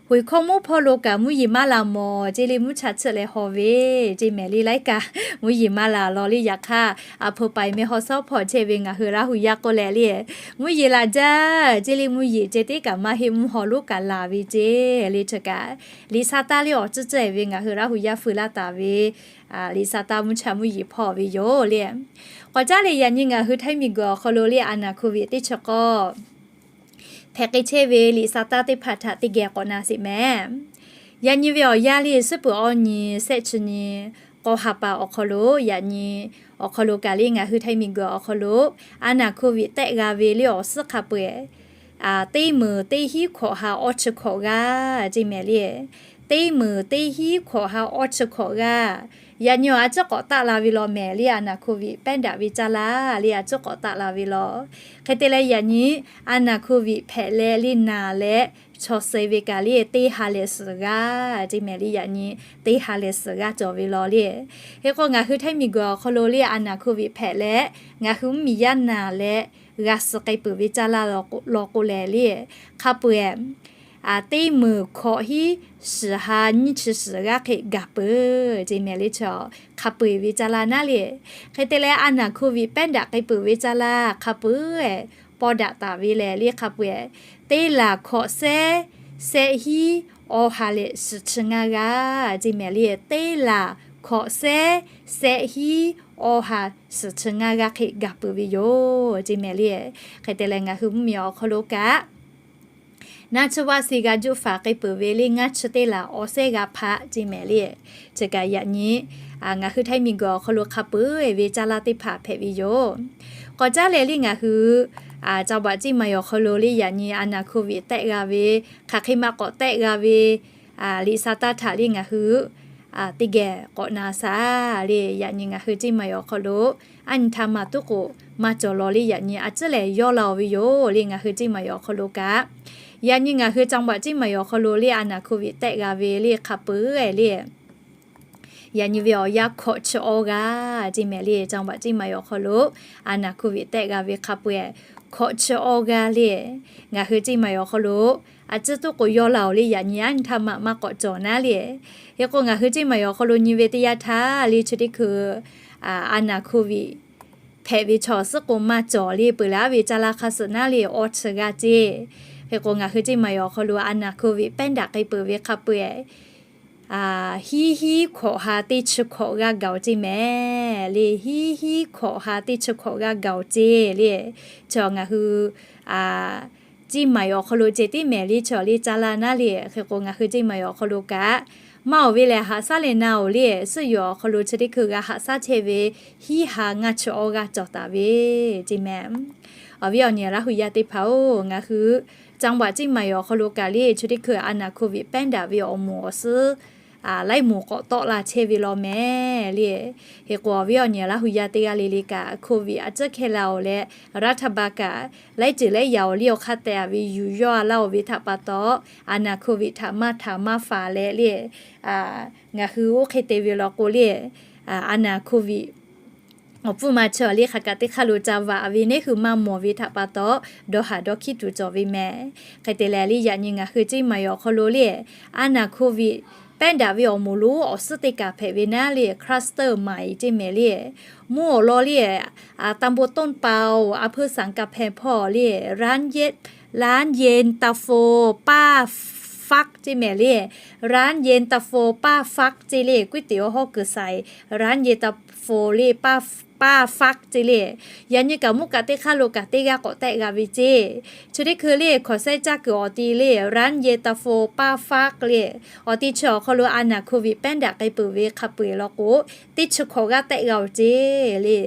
Huiˍ hkawˇ mvuhˇ hpawˇ lo kaꞈ mvuhˇ yeˬ maˇ laˬ mawˬ ceˇ le, mvuhˇ cha chiˆ leh haw ve ceˇ mehˍ le. Laiˉ kaꞈ mvuhˇ yeˬ maˇ laˬ lawˬ le. Yaꞈ hk'aˇ, อำเภอ ไป แม่ฮ่องสอน hpawˇ chehˇ ve ngaˬ hui Laˇ huˍ yaˇ k'oˆ leh le, mvuhˇ yeˬ laˬ jaˇ ceˇ le. Mvuhˇ yeˬ ceh tiˉ kaꞈ maˇ heˆ, mvuhˇ haw lonˉ kaꞈ laˬ ve ceˇ le. Chi kaꞈ Liꞈ sa taˇ le awˬ ceuˬ ceuˬ e ve ngaˬ hui Laˇ huˍ yaˇ feu laˇ taˍ ve Liꞈ sa taˇ mvuhˇ cha mvuhˇ yeˬ hpawˇ ve yoˬ le. K'awꞈ caˉ leh yaꞈ nyi ngaˬ hui Htaiˇ miˬguiˬ awˬ hk'aw lo le a naˍ โควิด teˇ chi k'awˇ hpehꞈ k'ai chehˇ ve Liꞈ sa taˇ teˇ hpaˍ htaꞈ teˇ geh k'awꞈ na sheˍ mehˍ. Yaꞈ nyi ve awˬ yanˇ le, suhˉ peuˬ awˇ nyi, shehˆ chi nyi, k'aw ha pa awˬ hk'aw lo, yaꞈ nyi awˬ hk'aw lo kaꞈ le ngaˬ hui Htaiˇ miˬguiˬ awˬ hk'aw lo a naˍ โควิด tehˆ g'a ve le awˬ suhˉ hk'a peu-eˬ, teˇ meunˍ teˇ hinˉ hkawꞈ ha awˇ chi hkawꞈ g'aˇ ceˇ mehˍ le. Teˇ meunˍ teˇ hinˉ hkawꞈ ha awˇ chi hkawꞈ g'aˇ. Yaꞈ nyi awˬ a ciˉ k'awꞈ taˆ la ve law mehˍ le, a naˍ โควิด pehˉ daꞈ ve caˇ laˇ le a ciˉ k'awꞈ taˆ la ve law. Hk'e te leh yaꞈ nyi a naˍ โควิด hpehꞈ leh le naˬ leh chaw suh ve kaꞈ le teˇ ha leh suhˍ g'aˇ ceˇ mehˍ le. Yaꞈ nyi teˇ ha leh suhˍ g'aˇ cawˬ ve law le. Hk'e k'o ngaˬ hui Htaiˇ miˬguiˬ awˬ hk'aw lo le a naˍ โควิด hpehꞈ leh ngaˬ hui mvuhˇmiˬ yaˇ naˬ leh g'a suh k'ai peuˬ ve caˇ laˇ law k'o leh le, hk'a peu-eˬ teˇ meunˍ hkawꞈ hinˉ suhˍ ha nyiˇ chi suhˍ g'aˇ hk'e gaˬ peuˬ ceˇ mehˍ le. Chi hk'a peu-eˬ ve caˇ laˇ naˉ le. Hk'e te leh a naˍ โควิด pehˉ daꞈ k'ai peuˬ ve caˇ laˇ hk'a peu-eˬ paw daꞈ taˍ ve lehˬ le, hk'a peu-eˬ teˇ laˬ hkawꞈ sehˉ sehˆ hinˉ awˇ ha leh suhˍ chi ngaˇ g'aˇ ceˇ mehˍ le. Teˇ laˬ hkawꞈ sehˉ, sehˆ hiˉ, awˇ ha, suhˍ chi ngaˇ g'aˇ hk'e gaˬ peuˬ ve yoˬ ceˇ mehˍ le. Hk'e te leh ngaˬ hui mvuhˇmiˬ awˬ hk'aw lo kaꞈ, naˆ tsuhˇ vaˆ suh g'a juˆ faˍ k'ai peuˬ ve le ngaˇ chi teˇ laˬ awˬ sehˉ g'a hpaˆ ceˇ mehˍ le. Chi kaꞈ yaꞈ nyi ngaˬ hui Htaiˇ miˬguiˬ awˬ hk'aw lo hk'a peuˬ ve caˇ laˇ teˇ hpaˍ hpehꞈ ve yoˬ. K'awꞈ caˉ leh le ngaˬ hui จังหวัด Chiang Mai awˬ hk'aw lo le yaꞈ nyi a naˍ โควิด tehˆ g'a ve, hk'aˬ hk'e ma k'awꞈ tehˆ g'a ve, liꞈ sa taˇ htaꞈ le ngaˬ hui teˇ geh k'awꞈ na shaˍ le. Yaꞈ nyi ngaˬ hui Chiang Mai awˬ hk'aw lo aˉ nyi htaˇ maˬ tuˉ k'o maˇ cawˬ law le yaꞈ nyi a ciˉ lehˬ yawˇ la-oˬ ve yoˬ le ngaˬ hui Chiang Mai awˬ hk'aw lo kaꞈ. Yaꞈ nyi ngaˬ hui จังหวัด Chiang Mai awˬ hk'aw lo le a naˍ โควิด tehˆ g'a ve le hk'a peuˬ le. Yaꞈ nyi ve awˬ yanˇ hkawꞈ chi awˇ g'aˇ ceˇ mehˍ le. จังหวัด Chiang Mai awˬ hk'aw lo a naˍ โควิด tehˆ g'a ve hk'a peuˬ hkawꞈ chi awˇ g'aˇ le. Ngaˬ hui Chiang Mai awˬ hk'aw lo a ciˉ tuˉ k'o yawˇ la-oˬ le yaꞈ nyi aˉ nyi htaˇ maˬ maˇ k'awꞈ cawˬ naˉ le. Hk'e k'o ngaˬ hui Chiang Mai awˬ hk'aw lo nyi ve teˇ yanˇ htaˇ le chi teˇ hkui a naˍ โควิด hpehꞈ ve chaw suhˉ k'o maˇ cawˬ le peuˬ laˇ ve caˇ laˇ hk'a suhˍ naˉ le awˇ chi g'aˇ ceˇ. Hk'e k'o ngaˬ hui Chiang Mai awˬ hk'aw lo a naˍ โควิด pehˉ daꞈ k'ai peuˬ ve hk'a peuˬ hiˉ hiˉ hkawꞈ ha teˇ chi hkawꞈ g'aˇ gaˬ-oˬ ceˇ mehˍ le. Hiˉ hiˉ hkawꞈ ha teˇ chi hkawꞈ g'aˇ gaˬ-oˬ ceˇ le. Chi ngaˬ hui Chiang Mai awˬ hk'aw lo ceh tiˉ mehˍ le chaw le caˇ laˇ naˉ le. Hk'e k'o ngaˬ hui Chiang Mai awˬ hk'aw lo kaꞈ maˇ oˬ ve lehˬ haꞈ shaˉ leh na-oˬ le suhˉ yoˬ awˬ hk'aw lo chi teˇ hkui g'a haꞈ shaˉ chehˇ ve hiˉ ha ngaˇ chi awˇ g'aˇ cawˬ taˍ ve ceˇ mehˍ. Awˬ viˉ awˬ nyi Laˇ hu yaˇ teˇ hpaˍ-oˬ, ngaˬ hui จังหวัด Chiang Mai awˬ hk'aw lo kaꞈ le chi teˇ hkui a naˍ โควิด pehˉ daꞈ ve awˬ moˍ awˬ suhˉ laiˉ moˍ k'awꞈ tawˆ la chehˇ ve law mehˍ le. Hk'e k'o awˬ viˉ awˬ nyi Laˇ hu yaˇ teˇ g'aˇ le le kaꞈ โควิด a ciˉ hkeh la-oˬ leh รัฐบาล kaꞈ laiˉ ceuˬ laiˉ yaꞈ awˬ liˇ awˬ hk'aˇ tehꞈ ve yuˬ yawˇ a laˇ-oˬ ve htaꞈ pa taw, a naˍ โควิด htaꞈ maˇ htaˍ maˇ faˍ leh le ngaˬ hui oˇ hk'e te ve law k'o le, a naˍ โควิด awˬ pfuhˇ ma chi awˬ liˇ hk'aˬ kaꞈ teˇ hk'aˇ lo ca vaꞈ ve neˉ hui maˇ mawˬ ve htaꞈ pa taw, dawˇ haˍ dawˇ hkiˉ tuˬ cawˬ ve mehˍ. Hk'e te leh le yaꞈ nyi ngaˬ hui Chiang Mai awˬ hk'aw lo le a naˍ โควิด pehˉ daꞈ ve awˬ moˍ lonˉ awˬ suhˉ teˇ kaˬ hpehꞈ ve naˉ le cluster ใหม่ ceˇ mehˍ le. Mvuhˇ awˬ lawn le ตำบลต้นเปา อำเภอสันกำแพง hpawˇ le ร้านเย็น ร้านเย็นตาโฟป้าฟัก ceˇ mehˍ le. ร้านเย็นตาโฟป้าฟัก ceˇ le ก๋วยเตี๋ยว hawˉ kuiˬ sai ร้านเย็นตาโฟ le ป้าฟัก ceˇ le. Yaꞈ nyi kaꞈ mvuhˇ kaꞈ teˇ hk'aˇ lo kaꞈ teˇ g'aˇ k'awꞈ tehˆ g'a ve ceˇ. Chi teˇ hkui le hkawˍ saiˉ caˇ kuiˬ awˬ ti le ร้านเย็นตาโฟป้าฟัก le awˬ ti chi awˬ hk'aw lo a naˍ โควิด pehˉ daꞈ k'ai peuˬ ve hk'a peu-eˬ law k'o, teˇ chi hkawꞈ g'aˇ tehˆ g'a-oˬ ceˇ le.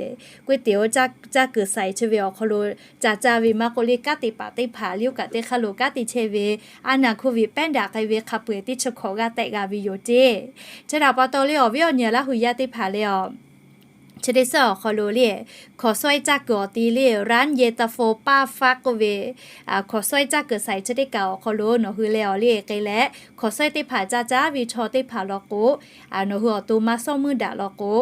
ก๋วยเตี๋ยว caˇ kuiˬ sai chi ve awˬ hk'aw lo ca caˇ ve maˇ k'oˆ le kanˉ te paˍ teˇ hpaˍ le oˇ kaꞈ teˇ hk'aˇ lo kanˉ te chehˇ ve a naˍ โควิด pehˉ daꞈ k'ai ve hk'a peu-eˬ teˇ chi hkawꞈ g'aˇ tehˆ g'a ve yoˬ ceˇ. Chi htaꞈ pa taw le awˬ viˉ awˬ nyi Laˇ hu yaˇ teˇ hpaˍ le-oˬ, chi teˇ suhˉ awˬ hk'aw lo le hkawˍ saiˉ caˇ kuiˬ awˬ ti le ร้านเย็นตาโฟป้าฟัก k'oˆ ve hkawˍ saiˉ caˇ kuiˬ sai chi teˇ kaꞈ awˬ hk'aw lo nawˬ hui leh awˬ le k'ai leh hkawˍ saiˉ teˇ hpaˍ ca caˇ ve chaw teˇ hpaˍ law k'o, nawˬ hui awˬ to maˇ sawˉ meuˇ daꞈ law k'o,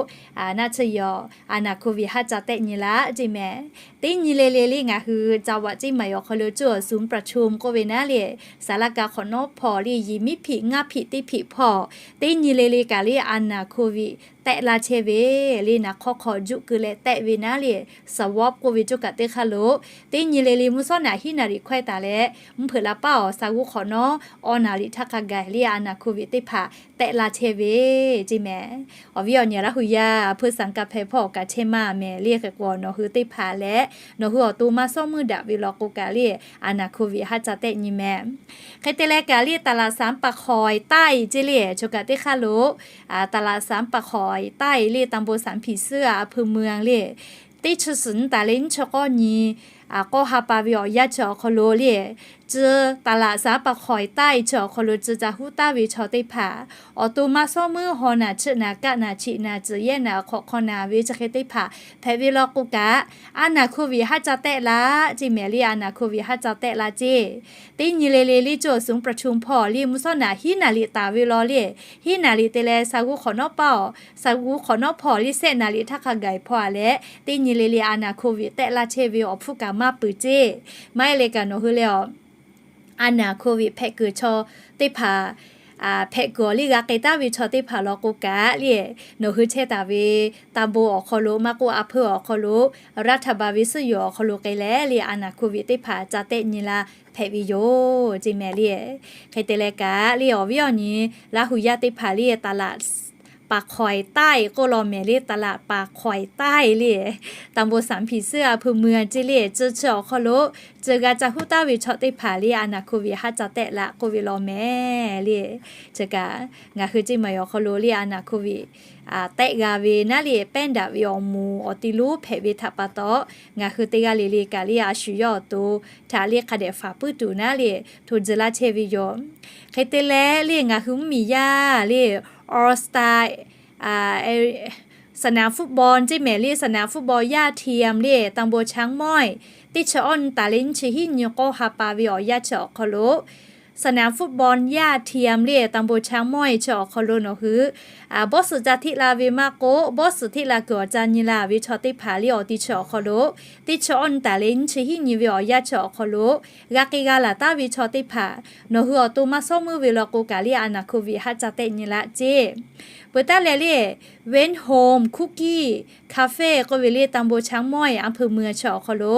naˆ tsuhˇ yaw a naˍ โควิด haˉ ca tehˆ nyi laˇ ceˇ mehˍ. Teˇ nyi le le le ngaˬ hui จังหวัด Chiang Mai awˬ hk'aw lo จุดศูนย์ประชุม k'oˆ ve naˉ le ศาลากลาง hk'awꞈ nawˉ hpawˇ le yiˍ miˉ hpiꞈ ngaˇ hpiꞈ teˇ hpiꞈ hpawˇ, teˇ nyi le le kaꞈ le a naˍ โควิด tehˆ laˇ chehˇ ve le naˍ hk'awˇ hk'aw juˆ keu leh tehˆ ve naˉ le สวอป k'oˆ ve cawˇ kaꞈ teˇ hk'aˇ lo, teˇ nyi le le mvuhˇ shawˉ naꞈ hiˉ naˍ riˍ hkawehˇ taˍ leh mvuhˇ hpeuꞈ la paˇ awˬ sa g'uˇ hk'awꞈ nawˉ awˬ naˍ riˍ htaˇ hk'a gaˬ le a naˍ โควิด teˇ hpaˍ tehˆ laˇ chehˇ ve ceˇ mehˍ. Awˬ viˉ awˬ nyi Laˇ hu yaˇ อำเภอสันกำแพง hpawˇ awˬ kaꞈ chehˇ maˇ mehˍ le. Hk'e k'o nawˬ hui teˇ hpaˍ leh nawˬ hui awˬ to maˇ sawˉ meuˇ daꞈ ve law k'o kaꞈ le a naˍ โควิด haˉ ca tehˆ nyi mehˍ. Hk'e te leh kaꞈ le ตลาดสามป่าข่อยใต้ ceˇ le cawˇ kaꞈ teˇ hk'aˇ lo ตลาดสามป่าข่อยใต้ le ตำบลสามผีเสื้อ อำเภอเมือง le teˇ chi suhˍ nyi taˍ le nyiˇ chi k'awˇ nyi k'awˇ ha pa ve awˬ yanˇ chi awˬ hk'aw lo le, tcuh ตลาดสามป่าข่อยใต้ chi awˬ hk'aw lo tcuh ca huˉ taˍ ve chaw teˇ hpaˍ awˬ to maˇ sawˉ meuˇ haw naˬ chiꞈ naˬ kaˆ naˬ chiꞈ naˬ tcuhꞈ yehˇ naˬ hk'awꞈ hk'aw naˬ ve chi hk'e teˇ hpaˍ hpehꞈ ve law k'o kaꞈ, a naˍ โควิด haˉ ca tehˆ laˇ ceˇ mehˍ le a naˍ โควิด haˉ ca tehˆ laˇ ceˇ. Teˇ nyi le le le จุดศูนย์ประชุม hpawˇ le mvuhˇ shawˉ naꞈ hiˉ naˍ liꞈ taˍ ve law le, hiˉ naˍ liꞈ te leh sa g'uˇ hk'awꞈ nawˉ paˇ awˬ sa g'uˇ hk'awꞈ nawˉ hpawˇ le sehˆ naˍ liꞈ htaˇ hk'a gaˬ hpawˇ a leh, teˇ nyi le le a naˍ โควิด tehˆ laˇ chehˇ ve awˬ hpfuhˇ kaꞈ maˇ peuˬ ceˇ. Maˇ heˆ leh kaꞈ nawˬ hui leh awˬ a naˍ โควิด hpehꞈ kuiˬ chaw teˇ hpaˍ hpehꞈ kuiˬ awˬ liˇ g'a k'ai taˍ ve chaw teˇ hpaˍ law k'o kaꞈ le, nawˬ hui chehˇ taˍ ve ตำบล awˬ hk'aw lo maˇ k'oˆ อำเภอ awˬ hk'aw lo รัฐบาล ve suhˉ yoˬ awˬ hk'aw lo k'ai leh le a naˍ โควิด teˇ hpaˍ ca tehˆ nyi la hpehꞈ ve yoˬ ceˇ mehˍ le. Hk'e te leh kaꞈ le awˬ viˉ awˬ nyi Laˇ hu yaˇ teˇ hpaˍ le ตลาด Paˍ hkawˍ-e taˇ-e k'oˆ law mehˍ le, ตลาด Paˍ hkawˍ-e taˇ-e le, ตำบลสามผีเสื้อ อำเภอเมือง ce le, ce chi awˬ hk'aw lo, ce g'a ca huˉ taˍ ve chaw teˇ hpaˍ le a naˍ hkoˇ ve haˉ ca tehˆ la k'oˆ ve law mehˍ le. Chi kaꞈ ngaˬ hui ceˇ maˬ awˬ hk'aw lo le a naˍ hkoˇ ve tehˆ g'a ve naˉ le, pehˉ daꞈ ve awˬ moˍ awˬ ti lonˉ hpehꞈ ve htaꞈ pa taw, ngaˬ hui teˇ g'aˇ le le kaꞈ le a shu yawˇ awˬ to htaꞈ le hk'a dehꞈ faˍ puiˉ tuˬ naˉ le, hto tcuh laˇ chehˇ ve yoˬ. Hk'e te leh le ngaˬ hui mvuhˇmiˬ yaˇ le, All Star สนามฟุตบอล ceˇ mehˍ le, สนามฟุตบอล Yaˇ Hti Yam le ตำบลช้างม้อย teˇ chi awˇ nyi taˍ leh nyiˇ chi hiˉ nyi k'awˇ ha pa ve awˬ yanˇ chi awˬ hk'aw lo, สนามฟุตบอล Yaˇ Hti Yam le ตำบลช้างม้อย chi awˬ hk'aw lo nawˬ hui bawˇ suhˍ ca hteˆ la ve maˇ k'oˆ, bawˇ suhˍ hteˆ la kuiˬ awˬ ca nyi la ve chaw teˇ hpaˍ le awˬ ti chi awˬ hk'aw lo, teˇ chi awˇ nyi taˍ leh nyiˇ chi hiˉ nyi ve awˬ yanˇ chi awˬ hk'aw lo, g'a k'ai g'a laˬ taˍ ve chaw teˇ hpaˍ nawˬ hui awˬ to maˇ sawˉ meuˇ ve law k'o kaꞈ le a naˍ hkoˇ ve haˉ ca tehˆ nyi la ceˇ. Peuˬ taˉ leh le, Wen Home Cookie Cafe k'oˆ ve le ตำบลช้างม้อย อำเภอเมือง chi awˬ hk'aw lo,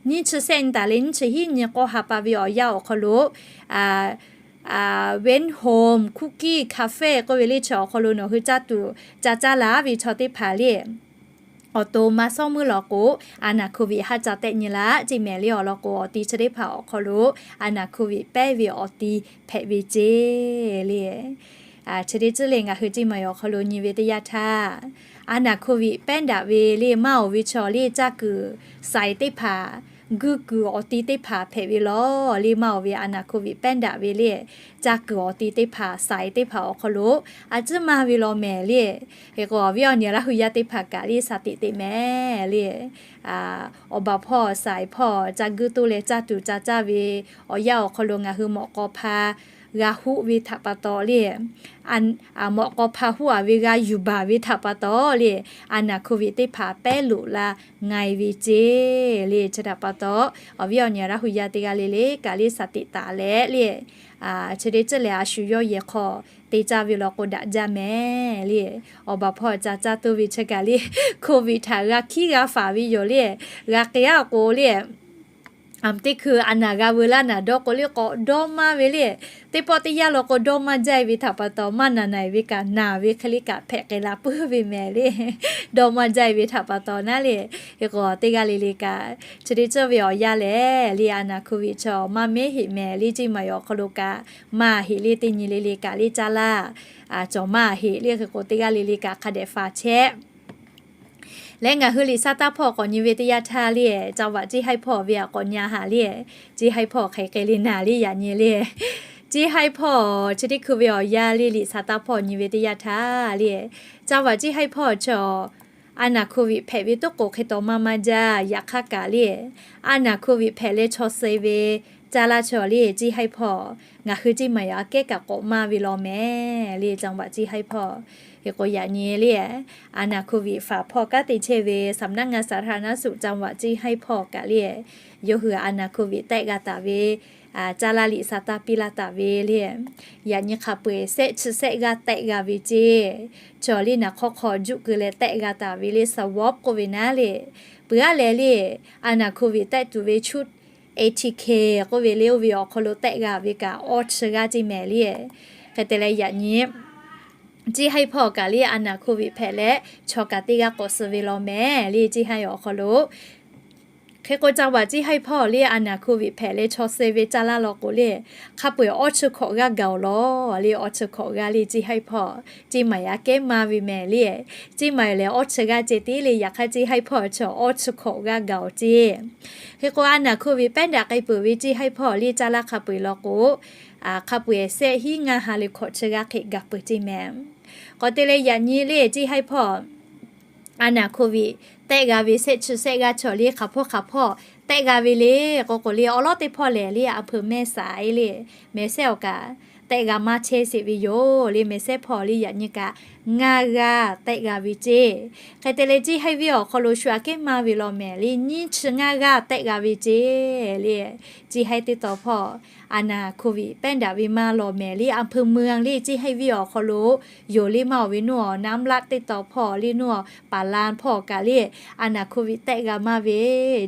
nyiˇ chi sehˆ nyi taˍ leh nyiˇ chi hiˉ nyi k'awˇ ha pa ve awˬ yanˇ awˬ hk'aw lo, Wen Home Cookie Cafe k'oˆ ve le chi awˬ hk'aw lo nawˬ hui caˇ tuˬ ca caˇ la ve chaw teˇ hpaˍ le awˬ to maˇ sawˉ meuˇ law k'o, a naˍ hkoˇ ve haˉ ca tehˆ nyi la ceˇ mehˍ le awˬ lawn k'o, awˬ ti chi teˇ hpaˍ awˬ hk'aw lo a naˍ hkoˇ ve pehˉ ve awˬ ti hpehꞈ ve ceˇ le. Chi teˇ ceuˬ le ngaˬ hui ceˇ maˬ awˬ hk'aw lo nyi ve teˇ yanˇ htaˇ, a naˍ hkoˇ ve pehˉ daꞈ ve le maˇ oˬ ve chaw le caˇ kuiˬ saiˍ teˇ hpaˍ, guˇ kuiˬ awˬ ti teˇ hpaˍ hpehꞈ ve law le maˇ oˬ ve a naˍ hkoˇ ve pehˉ daꞈ ve le caˇ kuiˬ awˬ ti teˇ hpaˍ saiˍ teˇ hpaˍ awˬ hk'aw lo a ciˉ maˇ ve law mehˍ le. Hk'e k'o awˬ viˉ awˬ nyi Laˇ hu yaˇ teˇ hpaˍ kaꞈ le shaˍ tiꞈ teꞈ mehˍ le. Awˬ baˬ hpawˇ saiˍ hpawˇ ca guˇ toˇ leh caˇ tuˬ ca caˇ ve awˬ yanˇ awˬ hk'aw lo ngaˬ hui mawꞈ k'aw hpa g'a hoˆ ve htaꞈ pa taw le, mawꞈ k'aw hpa hoˆ a ve g'a yuˬ baˬ ve htaꞈ pa taw le, a naˍ hkoˇ ve teˇ hpaˍ pehˉ loꞈ la nga e ve ceˇ le. Chi htaꞈ pa taw, awˬ viˉ awˬ nyi Laˇ hu yaˇ teˇ g'aˇ le le kaꞈ le shaˍ tiꞈ taˍ leh le, chi teˇ ceuˬ lehˬ a shu yawˇ yehˬ hk'aw te caˇ ve law k'o daꞈ jaˇ mehˍ le. Awˬ baˬ hpawˇ ca caˇ toˇ ve chi kaꞈ le, hkoˇ ve htaꞈ g'a hkiˉ g'a faˍ ve yoˬ le, g'a k'ai a k'o le, a teˇ hkui a naˍ g'a veu laˇ naˍ dawˇ k'o le k'awꞈ dawˇ maˇ ve le. Teˇ pawˆ teˇ yanˇ law k'o dawˇ maˇ jaˇ e ve htaꞈ pa taw, maˇ naˬ naˬ e ve kaꞈ naˬ ve hk'e le kaꞈ hpehꞈ k'ai la puiˉ ve mehˍ le. Dawˇ maˇ jaˇ e ve htaꞈ pa taw naˉ le, hk'e k'o teˇ g'aˇ le le kaꞈ chi teˇ ceuˬ ve awˬ yanˇ lehˬ le a naˍ hkoˇ ve chaw maˇ mehˉ heꞈ mehˍ le ceˇ maˬ awˬ hk'aw lo kaꞈ maˇ heꞈ le teˇ nyi le le kaꞈ le caˇ laˇ, cawˬ maˇ heꞈ le. Hk'e k'o teˇ g'aˇ le le kaꞈ hk'a dehꞈ faˍ chehˇ leh ngaˬ hui liꞈ sa taˇ hpawˇ k'awꞈ nyi ve teˇ yanˇ htaˇ le, จังหวัด Ceˇ haiˇ hpawˇ ve a k'awꞈ nyi a haˍ le, Ceˇ haiˇ hpawˇ hk'aˬ hk'e le naˬ le yaꞈ nyi le. Ceˇ haiˇ hpawˇ chi teˇ hkui ve awˬ yanˇ le liꞈ sa taˇ hpawˇ nyi ve teˇ yanˇ htaˇ le, จังหวัด Ceˇ haiˇ hpawˇ chaw a naˍ hkoˇ ve hpehꞈ ve toˉ k'oˍ hk'e taw maˇ maˇ jaˇ. Yaꞈ hk'aˇ kaꞈ le, a naˍ hkoˇ ve hpehꞈ leh chaw suh ve caˇ laˇ chaw le Ceˇ haiˇ hpawˇ ngaˬ hui ceˇ maˬ yaꞈ kehˉ kaꞈ k'awꞈ maˇ ve law mehˍ le จังหวัด Ceˇ haiˇ hpawˇ. Hk'e k'o yaꞈ nyi le, a naˍ hkoˇ ve faˍ hpawˇ kanˉ te chehˇ ve สำนักงานสาธารณสุขจังหวัด Ceˇ haiˇ hpawˇ kaꞈ le, yawˇ hui a naˍ hkoˇ ve tehˆ g'a taˍ ve, caˇ laˇ liꞈ sa taˇ piˇ laˇ taˍ ve le. Yaꞈ nyi hk'a peu-eˬ sehˆ chi sehˆ g'aˇ tehˆ g'a ve ceˇ. Chaw le naˍ hk'awˇ hk'aw juˆ keu leh tehˆ g'a taˍ ve le สวอป k'oˆ ve naˉ le. Peuˬ aˉ leh le, a naˍ hkoˇ ve tehˆ tuˬ ve ชุด เอทีเค k'oˆ ve le oˇ ve awˬ hk'aw lo tehˆ g'a ve kaꞈ awˇ chi g'aˇ ceˇ mehˍ le. Hk'e te leh yaꞈ nyi Ceˇ haiˇ hpawˇ kaꞈ le a naˍ hkoˇ ve hpehꞈ leh chaw kaꞈ teˇ g'aˇ k'awꞈ suh ve law mehˍ le Ceˇ haiˇ awˬ hk'aw lo. Hk'e k'o จังหวัด Ceˇ haiˇ hpawˇ le a naˍ hkoˇ ve hpehꞈ leh chaw suh ve caˇ laˇ law k'o le, hk'a peu-eˬ awˇ chi hkawꞈ g'aˇ gaˬ-oˬ law le. Awˇ chi hkawꞈ g'aˇ le Ceˇ haiˇ hpawˇ ceˇ maˬ yaꞈ kehˉ maˇ ve mehˍ le. Ceˇ maˬ lehˬ awˇ chi g'aˇ ceh tiˉ le, yaꞈ hk'aˇ Ceˇ haiˇ hpawˇ chaw awˇ chi hkawꞈ g'aˇ gaˬ-oˬ ceˇ. Hk'e k'o a naˍ hkoˇ ve pehˉ daꞈ k'ai peuˬ ve Ceˇ haiˇ hpawˇ le caˇ laˇ hk'a peu-eˬ law k'o, hk'a peu-eˬ sehˆ hiˉ ngaˇ ha le hkawꞈ chi g'aˇ hk'e gaˬ peuˬ ceˇ mehˍ. K'awꞈ te leh yaꞈ nyi le Ceˇ haiˇ hpawˇ a naˍ hkoˇ ve tehˆ g'a ve sehˆ chi sehˆ g'aˇ chaw le hk'aˬ hpawˇ hk'aˬ hpawˇ tehˆ g'a ve le k'o k'o le, awˉ lawˉ teˇ hpawˇ lehˬ le a hpeuꞈ mehˆ saˍ e le, mehˍ sehˉ awˬ kaꞈ tehˆ g'a maˇ chehˇ sheˍ ve yoˬ le. Mehˍ sehˉ hpawˇ le yaꞈ nyi kaꞈ ngaˇ g'aˇ tehˆ g'a ve ceˇ. Hk'e te leh Ceˇ haiˇ venˇ awˬ hk'aw lo shu aꞈ kehˉ maˇ ve law mehˍ le, nyiˇ chi ngaˇ g'aˇ tehˆ g'a ve ceˇ le. Ceˇ haiˇ teˇ taw hpawˇ a naˍ hkoˇ ve pehˉ daꞈ ve maˇ law mehˍ le, a hpeuꞈ meuˇ le Ceˇ haiˇ venˇ awˬ hk'aw lo yoˬ le maˇ oˬ ve nuˇ awˬ น้ำรัฐ teˇ taw hpawˇ le nuˇ awˬ ปากลาน hpawˇ kaꞈ le a naˍ hkoˇ ve tehˆ g'a maˇ ve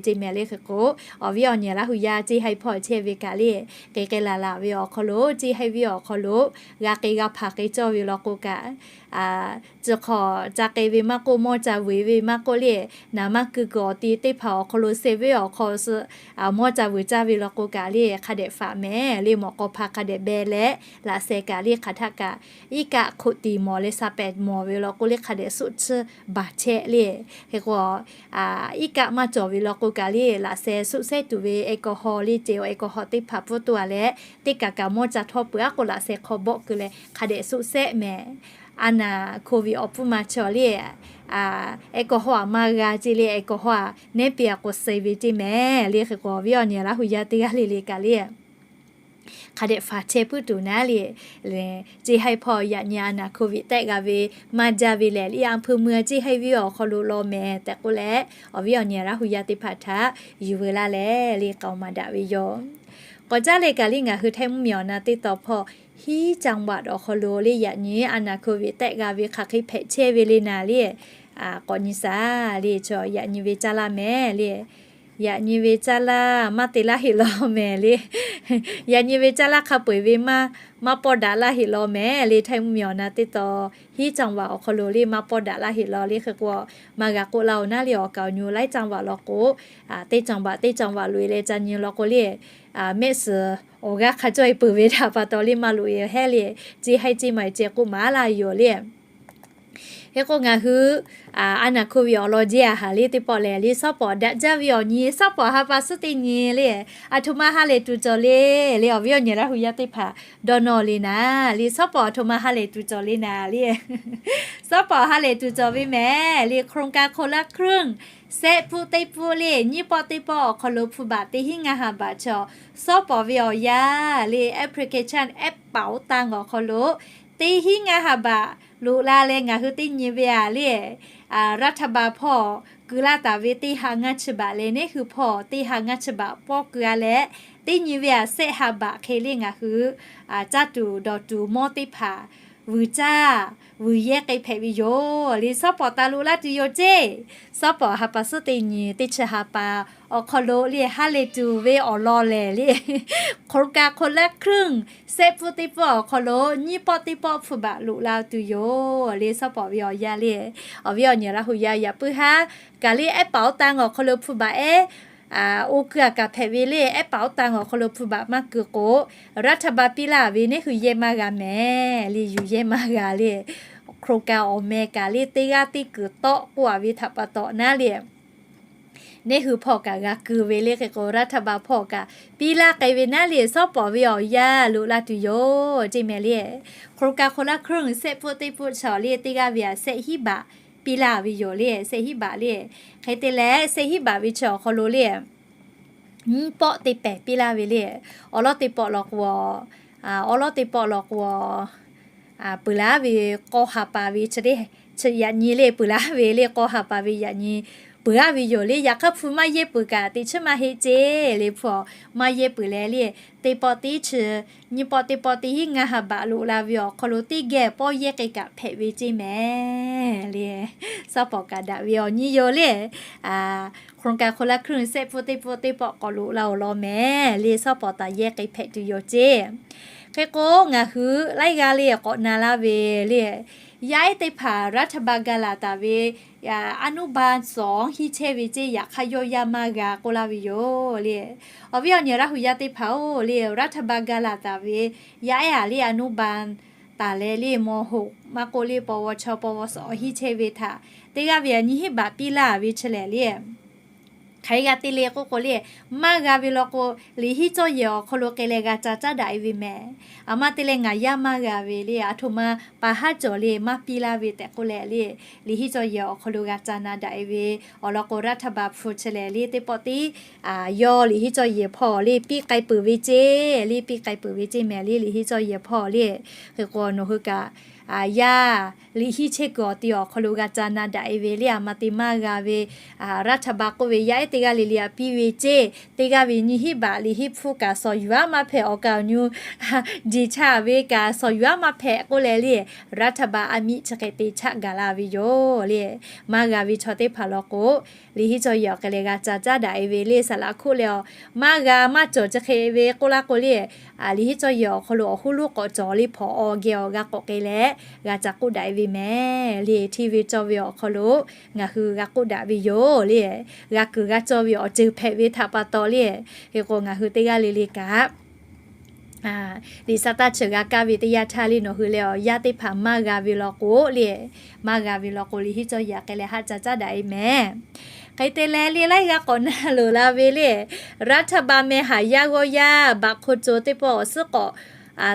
ceˇ mehˍ le. Hk'e k'o awˬ viˉ awˬ nyi Laˇ hu yaˇ Ceˇ haiˇ hpawˇ chehˇ ve kaꞈ le, k'ai k'ai laˬ laˬ ve awˬ hk'aw lo Ceˇ haiˇ venˇ awˬ hk'aw lo g'a k'ai g'a hpaˍ k'ai cawˇ ve law k'o kaꞈ Chi hk'aw ca k'ai ve maˇ k'oˆ, mawˇ ca vuiˬ ve maˇ k'oˆ le, naˍ maˇ keu kuiˬ awˬ ti teˇ hpaˍ awˬ hk'aw lo se ve awˬ hk'aw suh mawˇ ca vuiˬ caˇ ve law k'o kaꞈ le, hk'a dehꞈ faˍ mehˍ le, mawꞈ k'aw hpa hk'a dehꞈ beh leh, laꞈ sheh kaꞈ le hk'aˬ htaˆ kaꞈ iˉ kaˆ hk'oˆ tiˍ mawˬ leh sa pehˍ mawˬ ve law k'o le, hk'a dehꞈ suˆ chiˇ baˬ chehˇ le. Hk'e k'o, iˉ kaˆ maˇ cawˬ ve law k'o kaꞈ le, laꞈ sheh suˆ sehˉ tuˬ ve แอลกอฮอล์ le, ce awˬ แอลกอฮอล์ teˇ hpaˍ pfuhˇ tuˬ a leh, teˇ kaꞈ kaꞈ mawˇ ca htawˇ peuˬ aˉ k'o, laꞈ sheh hk'aw bawˆ keu leh hk'a dehꞈ suˆ sehˉ mehˍ. A naˍ โควิด awˬ pfuhˇ ma chaw le, แอลกอฮอล์ a maˇ g'a ce le, แอลกอฮอล์ a nehˉ piˇ a k'o suh ve ce mehˍ le. Hk'e k'o, awˬ viˉ awˬ nyi Laˇ hu yaˇ teˇ g'aˇ le le kaꞈ le, hk'a dehꞈ faˍ chehˇ puiˉ tuˬ naˉ le. Ceˇ haiˇ hpawˇ yaꞈ nyi a naˍ โควิด tehˆ g'a ve maˇ jaˇ ve lehˬ, le a hpui mui a ceˇ haiˇ viˉ awˬ hk'aw lo law mehˍ tehꞈ k'oˆ leh, awˬ viˉ awˬ nyi Laˇ hu yaˇ teˇ hpaˍ htaꞈ yuˬ veu laˇ leh le k'aoˍ maˍ daꞈ ve yoˬ. K'awꞈ caˉ leh kaꞈ le ngaˬ hui Htaiˇ mvuhˇmiˬ awˬ na teˇ taw hpawˇ hiˉ จังหวัด awˬ hk'aw lo le yaꞈ nyi a naˍ โควิด tehˆ g'a ve hk'aˬ hk'e hpehꞈ chehˇ ve le naˍ le, k'awꞈ nyi shaˍ le. Chaw yaꞈ nyi ve caˇ laˇ mehˍ le. Yaꞈ nyi ve caˇ laˇ maˇ te laˇ heꞈ law mehˍ le. Yaꞈ nyi ve caˇ laˇ hk'a peu-eˬ ve maˇ, maˇ pawˆ daꞈ laˇ heꞈ law mehˍ le. Htaiˇ mvuhˇmiˬ awˬ na teˇ taw hiˉ จังหวัด awˬ hk'aw lo le maˇ pawˆ daꞈ laˇ heꞈ law le. Hk'e k'o, maˇ g'a k'oˆ laˇ-oˬ naˉ le, awˬ kaˍ awˬ nyi หลาย จังหวัด law k'o, teˇ จังหวัด teˇ จังหวัด loꞈ-e leh ca nyi law k'o le, mehˆ suhˍ awˬ g'aˇ hk'a cawˇ-e peuˬ ve htaꞈ pa taw le maˇ loꞈ-e heˆ le. Ceˇ haiˇ ceˇ maˬ e ceh k'oˆ maˍ laˇ yoˬ le. Hk'e k'o ngaˬ hui a naˍ โควิด awˬ lawn jeˇ a haˍ le teˇ pawˆ lehˬ le, shawˉ pawˍ daꞈ jaˇ ve awˬ nyi, shawˉ pawˍ ha pa suhˉ teˇ nyi le, aˬ htoꞈ ma ha lehˬ tuˬ cawˬ le le, awˬ viˉ awˬ nyi Laˇ hu yaˇ teˇ hpaˍ dawˇ nawˇ le naˍ le, shawˉ pawˍ aˬ htoꞈ ma ha lehˬ tuˬ cawˬ le naˍ le. Shawˉ pawˍ ha lehˬ tuˬ cawˬ ve mehˍ le, โครงการคนละครึ่ง sehˆ pfuhˆ teˇ pfuhˆ le, nyiˇ pawˆ teˇ pawˆ awˬ hk'aw lo hpu baꞈ teˇ hinˉ ngaˇ ha baꞈ chaw, shawˉ pawˍ ve awˬ yanˇ le, application app เป๋าตัง awˬ hk'aw lo teˇ hinˉ ngaˇ ha baꞈ loꞈ la leh ngaˬ hui teˇ nyi ve a le, รัฐบาล hpawˇ keu laˇ taˍ ve teˇ ha ngaˇ chi baꞈ leh neˉ hui hpawˇ teˇ ha ngaˇ chi baꞈ pawˇ keu a leh, teˇ nyi ve a sehˆ ha baꞈ hk'e le ngaˬ hui caˇ tuˬ dawˬ tuˬ mawˇ teˇ hpaˍ vuiˬ caˇ vuiˬ yehˇ k'ai hpehꞈ ve yoˬ le. Shawˉ pawˍ taˍ loꞈ laˇ tuˬ yoˬ ceˇ. Shawˉ pawˍ ha pa suhˉ teˇ nyi teˇ chi ha pa awˬ hk'aw lo le ha lehˬ tuˬ ve awˬ lawn lehˬ le, โครงการคนละครึ่ง sehˆ pfuhˆ teˇ pfuhˆ awˬ hk'aw lo nyiˇ pawˆ teˇ pawˆ hpu baꞈ loꞈ la tuˬ yoˬ le. Shawˉ pawˍ ve awˬ yanˇ le, awˬ viˉ awˬ nyi Laˇ hu yaˇ yaꞈ puiˉ haˉ kaꞈ le, app เป๋าตัง awˬ hk'aw lo hpu baꞈ ehˉ oˇ keu a kaꞈ hpehꞈ ve le, app เป๋าตัง awˬ hk'aw lo hpu baꞈ maˇ keu k'o, รัฐบาล piˇ laˇ ve neˉ hui yehˇ maˇ g'a mehˍ le, yuˬ yehˇ maˇ g'a le. โครงการ awˬ meh kaꞈ le teˇ g'aˇ teˇ kuiˬ tawˆ k'oˆ a ve htaꞈ pa taw naˉ le, neˉ hui hpawˇ kaꞈ g'a keu ve le. Hk'e k'o รัฐบาล hpawˇ kaꞈ piˇ laˇ k'ai ve naˉ le, shawˉ pawˍ ve awˬ yanˇ loꞈ la tuˬ yoˬ ceˇ mehˍ le. โครงการคนละครึ่ง sehˆ pfuhˆ teˇ pfuhˆ chaw le teˇ g'aˇ ve a sehˆ hiˉ baꞈ piˇ laˇ ve yoˬ le, sehˆ hiˉ baꞈ le. Hk'e te leh sehˆ hiˉ baꞈ ve chi awˬ hk'aw lo le nyiˇ pawˆ teˇ pehˍ piˇ laˇ ve le. Awˬ lawn teˇ pawˆ law k'o, awˬ lawn teˇ pawˆ law k'o, peuˬ laˇ ve k'aw ha pa ve chi le, yaꞈ nyi le peuˬ laˇ ve le, k'aw ha pa ve yaꞈ nyi peuˬ laˇ ve yoˬ le. Yaꞈ hk'aˇ hpu maˇ yehˇ peuˬ kaꞈ teꞈ chiˉ maˇ heˆ ceˇ le. Hpu maˇ yehˇ peuˬ leh le, teˇ pawˆ teˇ chi nyiˇ pawˆ teˇ pawˆ teˇ hinˉ ngaˇ ha baꞈ loꞈ la ve awˬ hk'aw lo teˇ geh pawˇ yehˇ k'ai kaꞈ hpehꞈ ve ceˇ mehˍ le. Shawˉ pawˍ kaꞈ daꞈ ve awˬ nyi yoˬ le. โครงการคนละครึ่ง sehˆ pfuhˆ teˇ pfuhˆ teˇ pawˆ k'awꞈ loꞈ la awˬ lawn mehˍ le, shawˉ pawˍ taˍ yehˇ k'ai hpehꞈ tuˬ yoˬ ceˇ. Hk'e k'o ngaˬ hui laiˉ g'aˇ le k'awꞈ na laˇ ve le, yaˇ ehˉ teˇ hpaˍ รัฐบาล ga laˬ taˍ ve อนุบาลสอง hiˉ chehˇ ve ceˇ, yaꞈ hk'aˇ yawˇ yaˇ maˇ g'a k'oˆ laˇ ve yoˬ le. Awˬ viˉ awˬ nyi Laˇ hu yaˇ teˇ hpaˍ-oˬ le, รัฐบาล ga laˬ taˍ ve yaˇ ehˉ a le อนุบาล taˍ leh le ม.หก maˇ k'oˆ le ปวช ปวส hiˉ chehˇ ve htaꞈ teˇ g'aˇ ve a nyi hiˉ baꞈ piˇ laˇ ve chi lehˬ le, hk'aˬ hk'e g'a te le k'oˆ k'o le, maˇ g'a ve law k'o, liꞈ hiˉ cawˇ yehˬ awˬ hk'aw lo k'ai leh g'a ca caˉ daꞈ e ve mehˍ. A ma te leh ngaˬ yaˇ maˇ g'a ve le, aˬ htoꞈ ma pa haˉ cawˬ le maˇ piˇ laˇ ve tehꞈ k'oˆ leh le, liꞈ hiˉ cawˇ yehˬ awˬ hk'aw lo g'a ca na daꞈ e ve awˬ lawn k'o, รัฐบาล hpu chi lehˬ le teˇ pawˆ tiˉ yawˇ liꞈ hiˉ cawˇ yehˬ hpawˇ le piˇ k'ai peuˬ ve ceˇ le, piˇ k'ai peuˬ ve ceˇ mehˍ le, liꞈ hiˉ cawˇ yehˬ hpawˇ le. Hk'e k'o nawˬ hui kaꞈ yaˇ liꞈ hiˉ chehˇ kuiˬ awˬ ti awˬ hk'aw lo g'a ca na daꞈ e ve le, a ma te maˇ g'a ve, รัฐบาล k'oˆ ve yaˇ ehˉ teˇ g'aˇ le le aꞈ piˇ ve ceˇ. Teˇ g'aˇ ve nyiˇ hinˉ baꞈ liꞈ hiˉ hpfuhˇ kaꞈ shawˍ yuˬ aˉ maˇ hpehꞈ, awˬ kaˍ awˬ nyu jeˬ cha ve kaꞈ shawˍ yuˬ aˉ maˇ hpehꞈ k'oˆ leh le, รัฐบาล aˬ miˇ chi hk'e te chaˆ gaˬ la ve yoˬ le. Maˇ g'a ve chaw teˇ hpaˍ law k'o, liꞈ hiˉ cawˇ yehˬ awˬ hk'e leh g'a ca caˉ daꞈ e ve le, saˍ laꞈ hkuˆ leh a, maˇ g'a maˇ cawˬ chi hk'e ve k'oˆ laˇ k'o le, liꞈ hiˉ cawˇ yehˬ awˬ hk'aw lo awˬ huˉ lonˉ k'awꞈ cawˬ le hpawˍ awˬ geh awˬ g'a k'awꞈ k'ai leh g'a ca k'oˆ daꞈ e ve mehˍ le. Hteˇ ve cawˇ ve awˬ hk'aw lo ngaˬ hui g'a k'oˆ daꞈ ve yoˬ le. G'a kuiˬ g'a cawˇ ve awˬ ceuˬ hpehꞈ ve htaꞈ pa taw le, hk'e k'o ngaˬ hui teˇ g'aˇ le le kaꞈ liꞈ sa taˇ chi g'a kaˇ ve teˇ yanˇ htaˇ le, nawˬ hui leh awˬ yaˇ teˇ hpaˍ maˇ g'a ve law k'o le, maˇ g'a ve law k'o, liꞈ hiˉ cawˇ yehˬ hk'e leh haˆ ca caˉ daꞈ e mehˍ. Hk'e te leh le, laiˉ g'aˇ k'awꞈ na loˍ la ve le, รัฐบาล meh haˍ yaˇ g'awˇ yaˇ baꞈ hk'o co teˇ pawˆ awˬ suhˉ k'awꞈ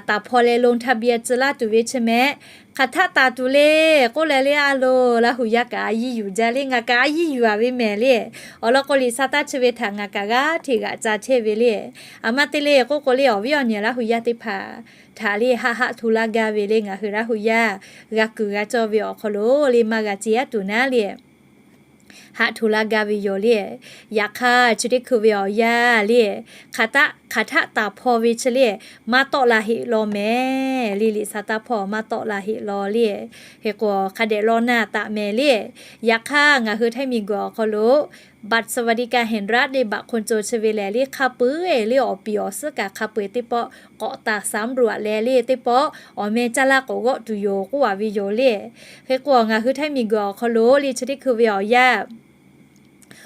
taˍ hpaw leh ลงทะเบียน tcuh laˇ tuˬ ve chi mehˍ. Hk'aˬ htaˆ taˍ tuˬ le k'oˆ leh le, a loˬ, Laˇ huˍ yaˇ kaꞈ a yiˇ yuˬ jaˇ le, ngaˬ kaꞈ a yiˇ yuˬ a ve mehˍ le. Awˬ lawn k'o, liꞈ sa taˇ chi ve htaꞈ ngaˬ kaꞈ g'aˇ hteꞈ g'aꞈ ca chehˇ ve le. Aˬ ma te le k'oˆ k'o le, awˬ viˉ awˬ nyi Laˇ huˍ yaˇ teˇ hpaˍ htaꞈ le haˆ haˆ hto laˇ gaˇ ve le, ngaˬ hui Laˇ huˍ yaˇ g'a kuiˬ g'a cawˇ ve awˬ hk'aw lo le maˇ g'a ce aˉ tuˬ naˉ le haˆ hto laˇ gaˇ ve yoˬ le. Yaꞈ hk'aˇ, chi teˇ hkui ve awˬ yanˇ le, hk'aˬ htaˆ taˍ hpaw ve chi le, maˇ tawˆ la heˆ law mehˍ le. Liꞈ sa taˇ hpawˇ maˇ tawˆ la heˆ law le. Hk'e k'o, hk'a dehꞈ law na taˍ mehˍ le. Yaꞈ hk'aˇ, ngaˬ hui htaiˇ miˬ guiˬ awˬ hk'aw lo บัตรสวัสดิการแห่งรัฐ le baꞈ hk'o co chi ve lehˬ le, hk'a peu-eˬ le awˬ piˍ awˬ suhˉ kaꞈ hk'a peu-eˬ teˇ pawˆ k'awꞈ taˍ สำรวจ leh le teˇ pawˆ awˬ meh caˇ laˇ k'awꞈ g'awˆ tuˬ yoˬ k'oˆ a ve yoˬ le. Hk'e k'o, ngaˬ hui htaiˇ miˬ guiˬ awˬ hk'aw lo le chi teˇ hkui ve awˬ yanˇ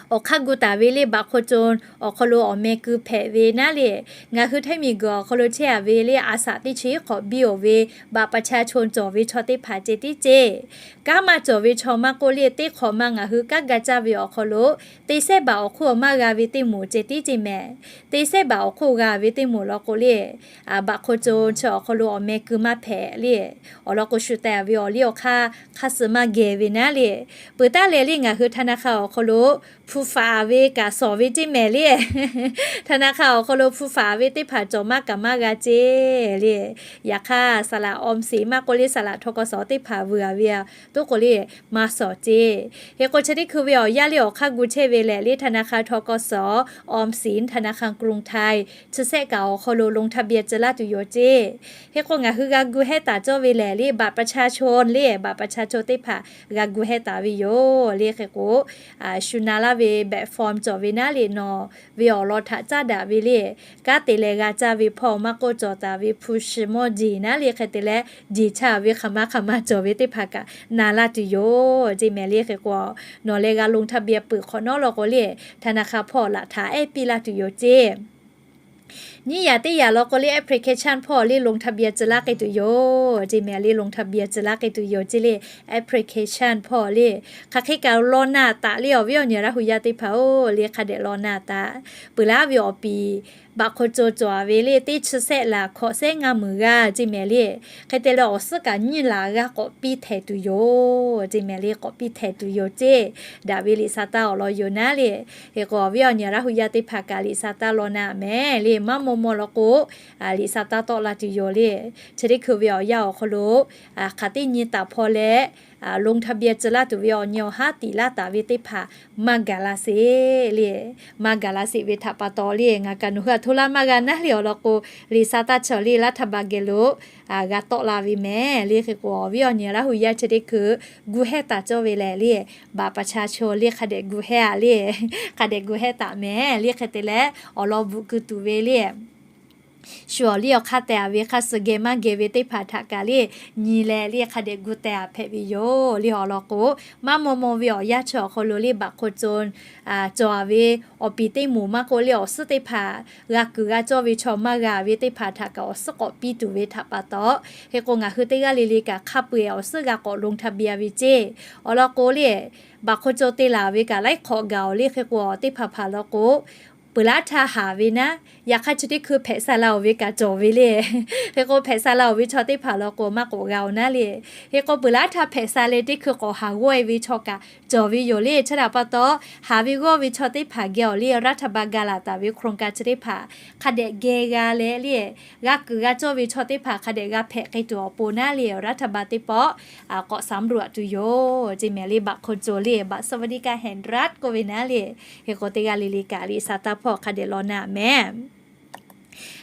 awˬ hk'aˇ gu taˍ ve le baꞈ hk'o co awˬ hk'aw lo awˬ meh keu hpehꞈ ve naˉ le, ngaˬ hui htaiˇ miˬ guiˬ awˬ hk'aw lo chehˇ a ve le a saꞈ teˇ chi hk'awꞈ biˇ oˬ ve บัตรประชาชน cawˬ ve chaw teˇ hpaˍ ceh tiˉ ceˇ. Kanˉ maˇ cawˬ ve chaw maˇ k'oˆ le, teˇ hk'awꞈ ma ngaˬ hui kanˉ ga caˇ ve awˬ hk'aw lo, te sehˉ baꞈ awˬ hk'oˆ maˇ g'a ve teˇ moˍ ceh tiˉ ceˇ mehˍ. Te sehˉ baꞈ awˬ hk'oˆ g'a ve teˇ moˍ law k'o le, baꞈ hk'o co chi awˬ hk'aw lo awˬ meh keu maˇ hpehꞈ le. Awˬ lawn k'o, shu teh a ve awˬ liˇ awˬ hk'aˇ hk'aˇ suh maˇ geh ve naˉ le. Peuˬ taˉ leh le, ngaˬ hui ธนาคาร awˬ hk'aw lo hpu faˍ ve kaꞈ shawˍ ve ceˇ mehˍ le. ธนาคาร awˬ hk'aw lo hpu faˍ ve teˇ hpaˍ cawˬ maˇ kaꞈ maˇ g'a ceˇ le. Yaꞈ hk'aˇ, saˍ laꞈ ออมสิน maˇ k'oˆ le, saˍ laꞈ ธ.ก.ส. teˇ hpaˍ vuiˬ a ve a, toˉ k'o le, maˇ shawˍ ceˇ. Hk'e k'o, chi teˇ hkui ve awˬ yanˇ le awˬ hk'aˇ gu chehˇ ve lehˬ le, ธนาคาร ธ.ก.ส. ออมสิน ธนาคารกรุงไทย chi sehˆ kaꞈ awˬ hk'aw lo ลงทะเบียน tcuh laˇ tuˬ yoˬ ceˇ. Hk'e k'o, ngaˬ hui g'a gu hehˉ taˍ cawˇ ve lehˬ le, บัตรประชาชน le baꞈ ประชาชน teˇ hpaˍ g'a gu hehˉ taˍ ve yoˬ le. Hk'e k'o, shu na laˇ ve แบบฟอร์ม cawˬ ve naˉ le, nawˬ ve awˬ lawn htaꞈ caˉ daꞈ ve le, kanˉ te leh g'a caˇ ve hpawˇ maˇ k'oˆ, cawˬ taˍ ve hpu shi mawˇ jeˬ naˉ le, hk'e te leh jeˬ cha ve hk'aˬ ma hk'aˬ ma cawˬ ve teˇ hpaˍ kaꞈ na laˇ tuˬ yoˬ ceˇ mehˍ le. Hk'e k'o, nawˬ leh g'a ลงทะเบียน peuˬ hk'awꞈ nawˉ law k'o le, ธนาคาร hpawˇ laꞈ htaꞈ ehˉ piˇ laˇ tuˬ yoˬ ceˇ. Nyiˇ yaꞈ teˇ yaꞈ law k'o le, application hpawˇ le ลงทะเบียน tcuh laˇ k'ai tuˬ yoˬ ceˇ mehˍ le. ลงทะเบียน tcuh laˇ k'ai tuˬ yoˬ ceˇ le. Application hpawˇ le, hk'aˬ hk'e kaꞈ law na taˍ le, awˬ viˉ awˬ nyi Laˇ huˍ yaˇ teˇ hpaˍ-oˬ le, hk'a dehꞈ law na taˍ. Peuˬ laˇ ve awˬ piˍ บัตรคนจน cawˬ a ve le, teˇ chi sehˆ laˬ hkawꞈ sehˉ ngaˇ meunˍ g'aˇ ceˇ mehˍ le. Hk'e te leh, awˬ suhˉ kaꞈ nyiˇ laˬ g'aˇ k'awꞈ piˇ htehꞈ tuˬ yoˬ ceˇ mehˍ le. K'awꞈ piˇ htehꞈ tuˬ yoˬ ceˇ daꞈ ve liꞈ sa taˇ awˬ lawn yoˬ naˉ le. Hk'e k'o, awˬ viˉ awˬ nyi Laˇ huˍ yaˇ teˇ hpaˍ kaꞈ liꞈ sa taˇ law na mehˍ le. Maˇ maw maw law k'o, liꞈ sa taˇ tawˆ la tuˬ yoˬ le. Chi teˇ hkui ve awˬ yanˇ awˬ hk'aw lo hk'aˬ teˇ nyi taˍ hpaw leh, ลงทะเบียน tcuh laˇ tuˬ ve awˬ nyi awˬ haˉ tiꞈ laˇ taˍ ve teˇ hpaˍ maˇ gaˬ la sheˍ le. Maˇ gaˬ la sheˍ ve htaꞈ pa taw le, ngaˬ kaꞈ nawˬ hui a htoˇ laˇ maˇ g'a naˉ le. Awˬ lawn k'o, liꞈ sa taˇ chi awˬ le รัฐบาล geh lo g'a tawˆ la ve mehˍ le. Hk'e k'o, awˬ viˉ awˬ nyi Laˇ huˍ yaˇ chi teˇ hkui gu hehˉ taˍ cawˇ ve lehˬ le, บัตรประชาชน le hk'a dehꞈ gu hehˉ a le. Hk'a dehꞈ gu hehˉ taˍ mehˍ le. Hk'e te leh, awˬ lawn bvuhꞈ keu tuˬ ve le, shu awˬ liˇ awˬ hk'aˇ teh a ve hk'a suh geh maˇ geh ve teˇ hpaˍ htaꞈ kaꞈ le, nyi leh le hk'a dehꞈ gu teh a hpehꞈ ve yoˬ le. Awˬ lawn k'o, maˇ maw maw ve awˬ yanˇ chi awˬ hk'aw lo le บัตรคนจน cawˬ a ve awˬ piˍ teˇ moˍ maˇ k'oˆ le, awˬ suhˉ teˇ hpaˍ g'a kuiˬ g'a cawˇ ve chaw maˇ g'a ve teˇ hpaˍ htaꞈ kaꞈ awˬ suhˉ k'awꞈ piˇ tuˬ ve htaꞈ pa taw, hk'e k'o ngaˬ hui teˇ g'aˇ le le kaꞈ hk'a peu-eˬ awˬ suhˉ g'a k'awꞈ ลงทะเบียน ve ceˇ. Awˬ lawn k'o le, บัตรคนจน te laˬ ve kaꞈ laiˉ hk'awꞈ gaˬ awˬ le. Hk'e k'o, teˇ hpaˍ hpaˍ lawn k'o, peuˬ laˉ htaˇ haˍ ve naˉ, yaꞈ hk'aˇ chi teˇ hkui hpehꞈ sha la-oˬ ve kaꞈ cawˬ ve le. Hk'e k'o hpehꞈ sha la-oˬ ve chaw teˇ hpaˍ law k'o maˇ k'awꞈ g'a-oˬ naˉ le. Hk'e k'o peuˬ laˉ htaˇ hpehꞈ sha leh teˇ hkui k'awꞈ haˍ g'awˇ-e ve chaw kaꞈ cawˬ ve yoˬ le. Chi htaꞈ pa taw, haˍ ve g'awˇ ve chaw teˇ hpaˍ geh-oˬ le, รัฐบาล ga laˬ taˍ ve โครงการ chi teˇ hpaˍ hk'a dehꞈ geh g'a leh le, g'a kuiˬ g'a cawˇ ve chaw teˇ hpaˍ hk'a dehꞈ g'a hpehꞈ k'ai tuˬ awˬ pon naˉ le, รัฐบาล teˇ pawˆ k'awꞈ สำรวจ tuˬ yoˬ. Ceˇ mehˍ le บัตรคนจน le บัตรสวัสดิการแห่งรัฐ k'oˆ ve naˉ le. Hk'e k'o teˇ g'aˇ le le kaꞈ le saˍ taˇ hpawˇ hk'a dehꞈ law na mehˍ.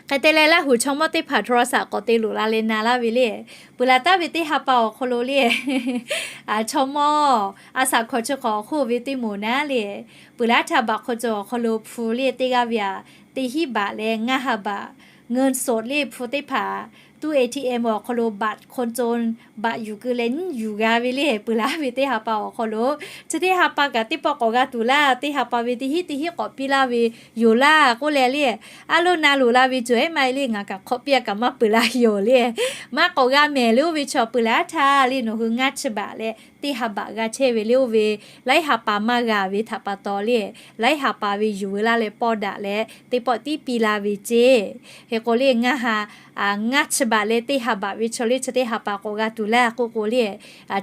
Hk'e te leh Laˇ huˍ chaw mawˇ teˇ hpaˍ โทรศัพท์ k'awꞈ te loꞈ la leh na laˇ ve le. Peuˬ laˬ taˍ ve teˇ ha pa awˬ hk'aw lo le, chaw mawˇ a shaꞈ hkawꞈ chi hk'awꞈ awˬ hk'oˆ ve teˇ moˍ naˉ le, peuˬ laˉ htaˇ บัตรคนจน awˬ hk'aw lo hpu le teˇ g'aˇ ve aꞈ teˇ hinˉ บาท leh ห้าสิบ บาท เงินสด le hpu teˇ hpaˍ ตู้ เอทีเอ็ม awˬ hk'aw lo บัตรคนจน บัตร yuˬ keu leh nyiˉ yuˬ g'a ve le. Peuˬ laˬ ve teˇ ha pa awˬ hk'aw lo chi teˇ ha pa kaꞈ teˇ pawˆ k'awꞈ g'a tuˬ laˇ, teˇ ha pa ve teˇ hinˉ teˇ hinˉ k'awꞈ piˇ laˇ ve yoˬ laˇ k'oˆ leh le, a loˉ na loꞈ la ve cawˬ ehˉ maˇ heˆ le, ngaˬ kaꞈ hk'awꞈ piˇ a kaꞈ maˇ peuˬ la yoˬ le. Maˇ k'awꞈ g'a mehˍ le oˇ ve chaw peuˬ laˬ htaˇ le nawˬ hui ห้าสิบ บาท leh teˇ ha บาท g'a chehˇ ve le oˇ ve, laiˉ ha pa maˇ g'a ve htaꞈ pa taw le, laiˉ ha pa ve yuˬ veu laˇ leh pawˇ daꞈ leh teˇ pawˆ tiˉ piˇ la ve ceˇ. Hk'e k'o le ngaˇ ha, ngaˇ chi บาท leh teˇ ha บาท ve chaw le chi teˇ ha pa k'awꞈ g'a tuˬ laˇ k'oˆ k'o le,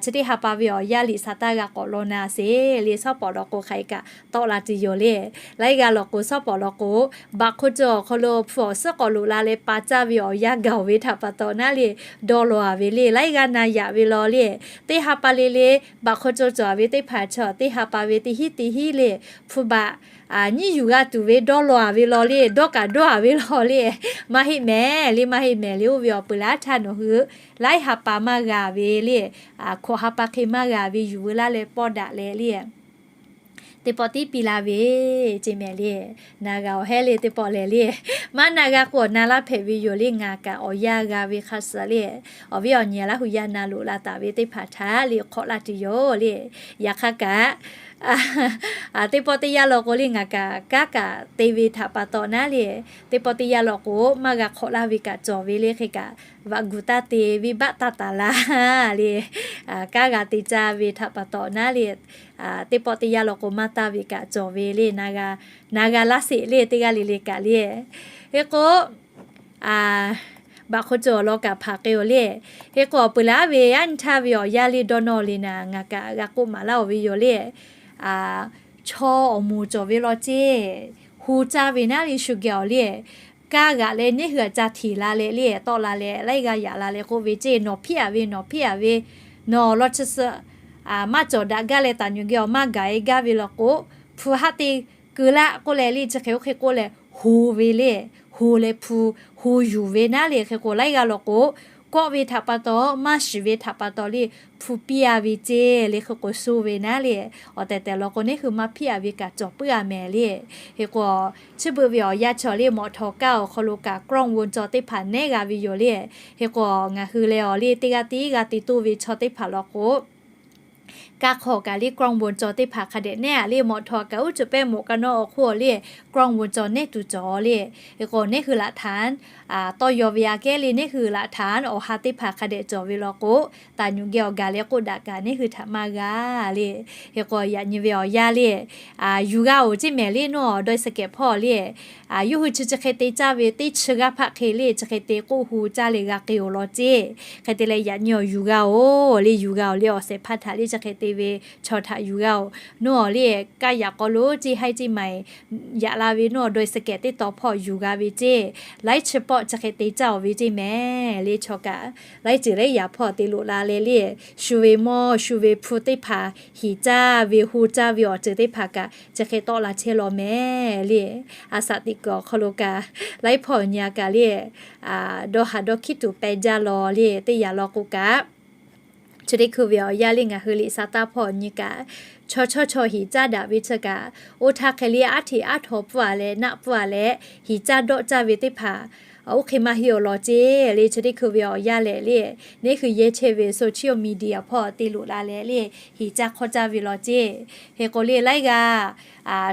chi teˇ ha pa ve awˬ yanˇ liꞈ saˍ taˇ g'a k'awꞈ law na sheˍ le. Shawˉ pawˍ law k'o hk'aˬ hk'e kaꞈ tawˆ la tuˬ yoˬ le. Laiˉ g'aˇ law k'o shawˉ pawˍ law k'o, บัตรคนจน awˬ hk'aw lo hpu awˬ suhˉ k'awꞈ loꞈ la leh pa caˇ ve awˬ yanˇ gaˬ-oˬ ve htaꞈ pa taw naˉ le, dawˇ law-a ve le. Laiˉ g'aˇ na yaꞈ ve law le, teˇ ha pa le le บัตรคนจน cawˬ-a ve teˇ hpaˍ chaw teˇ ha pa ve teˇ hinˉ teˇ hinˉ le hpu บาท nyiˉ yuˬ g'a tuˬ ve dawˇ law-a ve law le, dawˇ kaꞈ dawˇ-a ve law le, maˇ heˆ mehˍ le, maˇ heˆ mehˍ le oˇ ve awˬ peuˬ laˉ htaˇ nawˬ hui laiˉ ha pa maˇ g'a ve le, hkawꞈ ha pa hk'e maˇ g'a ve yuˬ veu laˇ leh pawˇ daꞈ leh le teˇ pawˆ tiˉ piˇ la ve ceˇ mehˍ le. Na g'a awˬ hehˉ le teˇ pawˆ lehˬ le, maˇ na g'a k'o awˬ na laˇ hpehꞈ ve yoˬ le. Ngaˬ kaꞈ awˬ yanˇ g'a ve hk'a suhˍ le, awˬ viˉ awˬ nyi Laˇ huˍ yaˇ na loꞈ la taˍ ve teˇ hpaˍ htaꞈ le hk'awꞈ laˇ tuˬ yoˬ le. Yaꞈ hk'aˇ kaꞈ teˇ pawˆ teˇ yanˇ law k'o le ngaˬ kaꞈ kanˉ kaꞈ te ve htaꞈ pa taw naˉ le, teˇ pawˆ teˇ yanˇ law k'o maˇ g'a hk'awꞈ laˇ ve kaꞈ cawˬ ve le. Hk'e kaꞈ vaꞈ gu taˇ te ve baˆ taˇ taˍ la le, kanˉ g'a te caˇ ve htaꞈ pa taw naˉ le, teˇ pawˆ teˇ yanˇ law k'o maˇ taˇ ve kaꞈ cawˬ ve le. Na g'a laˇ sheˍ le teˇ g'aˇ le le kaꞈ le. Hk'e k'o บัตรคนจน awˬ lawn kaꞈ hpanˍ k'ai-oˬ le. Hk'e k'o awˬ peuˬ laˉ ve aˉ nyi htaˇ ve awˬ yanˇ le dawˇ nawˇ le naˍ, ngaˬ kaꞈ g'a k'oˆ maˍ laˇ-oˬ ve yoˬ le. Chaw awˬ moˍ cawˬ ve law ceˇ, hu caˇ ve naˉ le shu geh-oˬ le, kaˇ g'aꞈ leh neˇ hui aꞈ ca hteꞈ la leh le tawˆ la leh laiˉ g'aˇ yaꞈ la leh k'oˆ ve ceˇ, nawˬ hpiˇ-a ve, nawˬ hpiˇ-a ve, nawˬ lawn chi suhˍ maˇ cawˬ daꞈ gaˇ leh taˍ nyu geh awˬ maˇ gaˬ-e gaˇ ve law k'o, hpu haˉ te keu laˇ k'oˆ leh le chi hk'e oˇ hk'e k'oˆ leh hu ve le, hu leh hpu hu yuˬ ve naˉ le. Hk'e k'o laiˉ g'aˇ law k'o kawˆ ve htaꞈ pa taw, maˇ shiˍ ve htaꞈ pa taw le, hpu piˇ-a ve ceˇ le. Hk'e k'o sho ve naˉ le, awˬ tehˬ tehˬ law k'o neˇ hui maˇ hpiˇ-a ve kaꞈ cawˬ puiˉ-a mehˍ le. Hk'e k'o chi beuꞈ ve awˬ yanˇ chaw le mawꞈ htawˍ kaˇ awˬ hk'aw lo kaꞈ กล้องวงจร teˇ hpaˍ nehˉ g'a ve yoˬ le. Hk'e k'o ngaˬ hui leh awˬ le teˇ g'aˇ tiˉ g'a te toˇ ve chaw teˇ hpaˍ law k'o, kaˇ hk'aw kaꞈ le กล้องวงจร teˇ hpaˍ hk'a dehꞈ nehˉ-a le, mawꞈ htawˍ kaꞈ uˉ cuˬ pehˇ mawꞈ ka nawˉ awˬ hk'oˆ le กล้องวงจร nehˉ tuˬ cawˬ le. Hk'e k'o neˇ hui laꞈ htaꞈ tawˇ yaw ve aꞈ kehˉ le neˇ hui laꞈ htaꞈ awˬ ha teˇ hpaˍ hk'a dehꞈ cawˬ ve law k'o, taˍ nyuꞈ geh awˬ gaˬ leh k'oˆ daꞈ kaꞈ neˇ hui htaꞈ maˇ g'a le. Hk'e k'o yaꞈ nyi ve awˬ yanˇ le, yuˬ g'a-oˬ ceˇ mehˍ le, nawˬ dawˇ-e suh kehˬ hpawˇ le, yawˇ hui chi chi hk'e te caˇ ve teˇ chi g'aˇ hpaˆ hk'e le chi hk'e te k'oˆ hu caˇ leh g'a k'ai-oˬ law ceˇ. Hk'e te leh yaꞈ nyi awˬ yuˬ g'a-oˬ le, yuˬ g'a-oˬ le, awˬ shehˍ hpaˇ htaꞈ le chi hk'e te ve chaw htaꞈ yuˬ g'a-oˬ. Nawˬ le kaˇ yaꞈ k'aw lo ceˇ haiˉ ceˇ maiˍ yaꞈ la ve nawˬ dawˇ-e suh kehˬ teˇ taw hpawˇ yuˬ g'a ve ceˇ. Laiˉ chi pawˆ chi hk'e te caˇ-oˬ ve ceˇ mehˍ le. Chaw kaꞈ laiˉ ceuˬ laiˉ yaꞈ hpawˇ te loꞈ la leh le, shu ve mawˇ shu ve hpu teˇ hpaˍ hiꞈ caˇ ve hu caˇ ve awˬ ceuˬ teˇ hpaˍ kaꞈ chi hk'e tawˆ la chehˇ law mehˍ le. A shaꞈ teꞈ kuiˬ awˬ hk'aw lo kaꞈ laiˉ hpawˇ nyi-a kaꞈ le, dawˇ haˍ dawˇ hkiˉ tuˬ peh jaˇ law le. Teˇ yanˇ law k'o kaꞈ chi teˇ hkui ve awˬ yanˇ le ngaˬ hui liꞈ sa taˇ hpawˇ nyi kaꞈ, chaw chawˇ chaw hiꞈ caˇ daꞈ ve chi kaꞈ, oˇ htaˇ hk'e le aˉ hteꞈ aˉ htaw pfuhˇ-a leh naˆ pfuhˇ-a leh hiꞈ caˇ dawˆ caˇ ve teˇ hpaˍ Oˇ hk'e maˇ heˆ awˬ lawn ceˇ le, chi teˇ hkui ve awˬ yanˇ lehˬ le, neˇ hui yehˇ chehˇ ve social media hpawˇ te loꞈ la leh le, heˍ caˇ hk'awˇ caˇ ve law ceˇ. Hk'e k'o le, laiˉ g'aˇ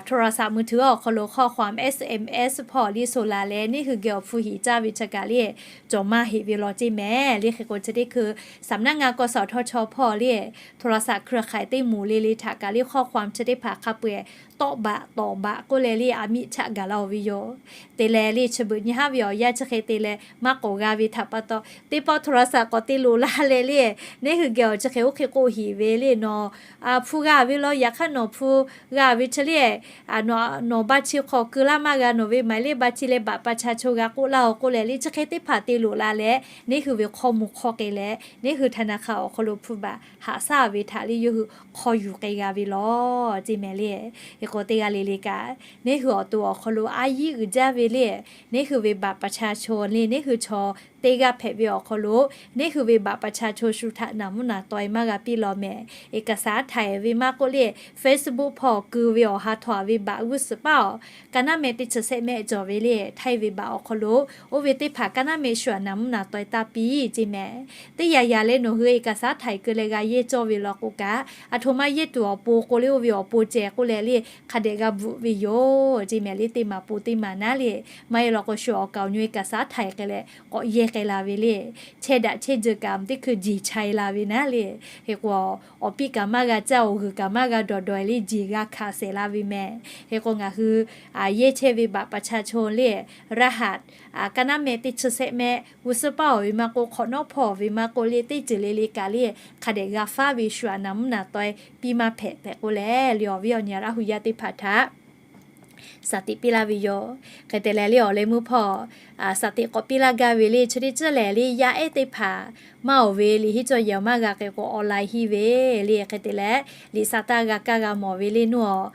โทรศัพท์มือถือ awˬ hk'aw lo ข้อความ SMS hpawˇ le so la leh, neˇ hui geh awˬ hpu heˍ caˇ ve chi kaꞈ le, cawˬ maˇ heˆ ve law ceˇ mehˍ le. Hk'e k'o, chi teˇ hkui สำนักงาน กสทช hpawˇ le โทรศัพท์เครือข่าย teˇ moˍ le le htaꞈ kaꞈ le ข้อความ chi teˇ hpaˍ hk'a peu-eˬ tawˆ baꞈ tawˍ baꞈ k'oˆ leh le, a miˆ chaˆ gaˬ la-oˬ ve yoˬ. Te leh le, chi beuꞈ nyi haˉ ve awˬ yanˇ chi hk'e te leh maˇ k'awꞈ g'a ve htaꞈ pa taw, teˇ pawˆ โทรศัพท์ k'awꞈ te loꞈ la leh le, neˇ hui geh awˬ chi hk'e oˇ hk'e k'oˆ heˍ ve le, nawˬ a hpu g'a ve law, yaꞈ hk'aˇ nawˬ hpu g'a ve chi le, nawˬ บัญชี hk'aw keu laˇ maˇ g'a, nawˬ ve หมายเลขบัญชี leh บัตรประชาชน g'a k'oˆ laˇ-oˬ k'oˆ leh le, chi hk'e teˇ hpaˍ te loꞈ la leh, neˇ hui ve hkawˇ mvuh hk'awˇ k'ai leh, neˇ hui ธนาคาร awˬ hk'aw lo hpu baꞈ haꞈ shaˉ ve htaꞈ le yawˇ hui hk'aw yuˬ k'ai g'a ve law ceˇ mehˍ le. Hk'e k'o, teˇ g'aˇ le le kaꞈ, neˇ hui awˬ to awˬ hk'aw lo a yiˉ uiˍ jaˇ ve le, neˇ hui ve บัตรประชาชน le, neˇ hui chaw teˇ g'aˇ hpehꞈ ve awˬ hk'aw lo, neˇ hui ve บัตรประชาชน shu htaꞈ naˍ mvuhˇ naˍ taweh maˇ g'a piˇ law mehˍ. เอกสารถ่าย ve maˇ k'oˆ le, Facebook hpawˇ keu ve awˬ ha htaw ve บัตร g'uˇ suhˍ paˇ-oˬ, คณะแม่ teˇ chi sehˆ mehˆ cawˬ ve le, htaiˇ ve บัตร awˬ hk'aw lo oˇ ve teˇ hpaˍ คณะแม่ shu htaꞈ naˍ mvuhˇ naˍ taweh taˇ piˇ ceˇ mehˍ. Teˇ yanˇ yanˇ leh nawˬ hui เอกสารถ่าย keu leh g'a yehˇ cawˇ ve law k'o kaꞈ, aˬ htoꞈ ma yehˇ tuˬ awˬ pon k'o le, oˇ ve awˬ pon ceh k'oˆ leh le, hk'a dehꞈ g'a bvuhꞈ ve yoˬ ceˇ mehˍ le. Teˇ maˬ pon teˇ maˬ naˉ le, maˇ heˆ law k'o, shu awˬ kaˍ awˬ nyi เอกสารถ่าย k'ai leh k'awꞈ yehˇ k'ai la ve le. Chehˇ daꞈ chehˇ jeuˬ kaꞈ teˇ hkui jeˬ cha-e la ve naˉ le. Hk'e k'o, awˬ piˇ kaꞈ maˇ g'a caˇ, awˬ g'uiˬ kaꞈ maˇ g'a dawˬ dawˬ-e le, jeˬ g'a hkanˍ shehˍ la ve mehˍ. Hk'e k'o, ngaˬ hui yehˇ chehˇ ve บัตรประชาชน le, รหัส คณะแม่ teˇ chi sehˆ mehˆ g'uˇ suhˍ paˇ-oˬ ve maˇ k'oˆ, hk'awꞈ nawˉ hpawˇ ve maˇ k'oˆ le, teˇ ceuˬ le le kaꞈ le, hk'a dehꞈ g'a faˉ ve shu htaꞈ naˍ mvuhˇ naˍ taweh piˇ maˇ hpehꞈ tehꞈ k'oˆ leh, le awˬ viˉ awˬ nyi Laˇ hu yaˇ teˇ hpaˍ htaꞈ สติ piˇ laˇ ve yoˬ. Hk'e te leh le, awˬ leh meuˇ hpawˇ สติ k'awꞈ piˇ laˇ gaˇ ve le, chi teˇ ceuˬ lehˬ le, yaˇ ehˉ teˇ hpaˍ maˇ-oˬ ve, liꞈ henˇ cawˇ yehˬ maˇ g'a k'ai k'o, online henˇ ve le. Hk'e te leh, liꞈ sa taˇ g'a kaˇ g'a mawˬ ve le, nuˇ-oˬ,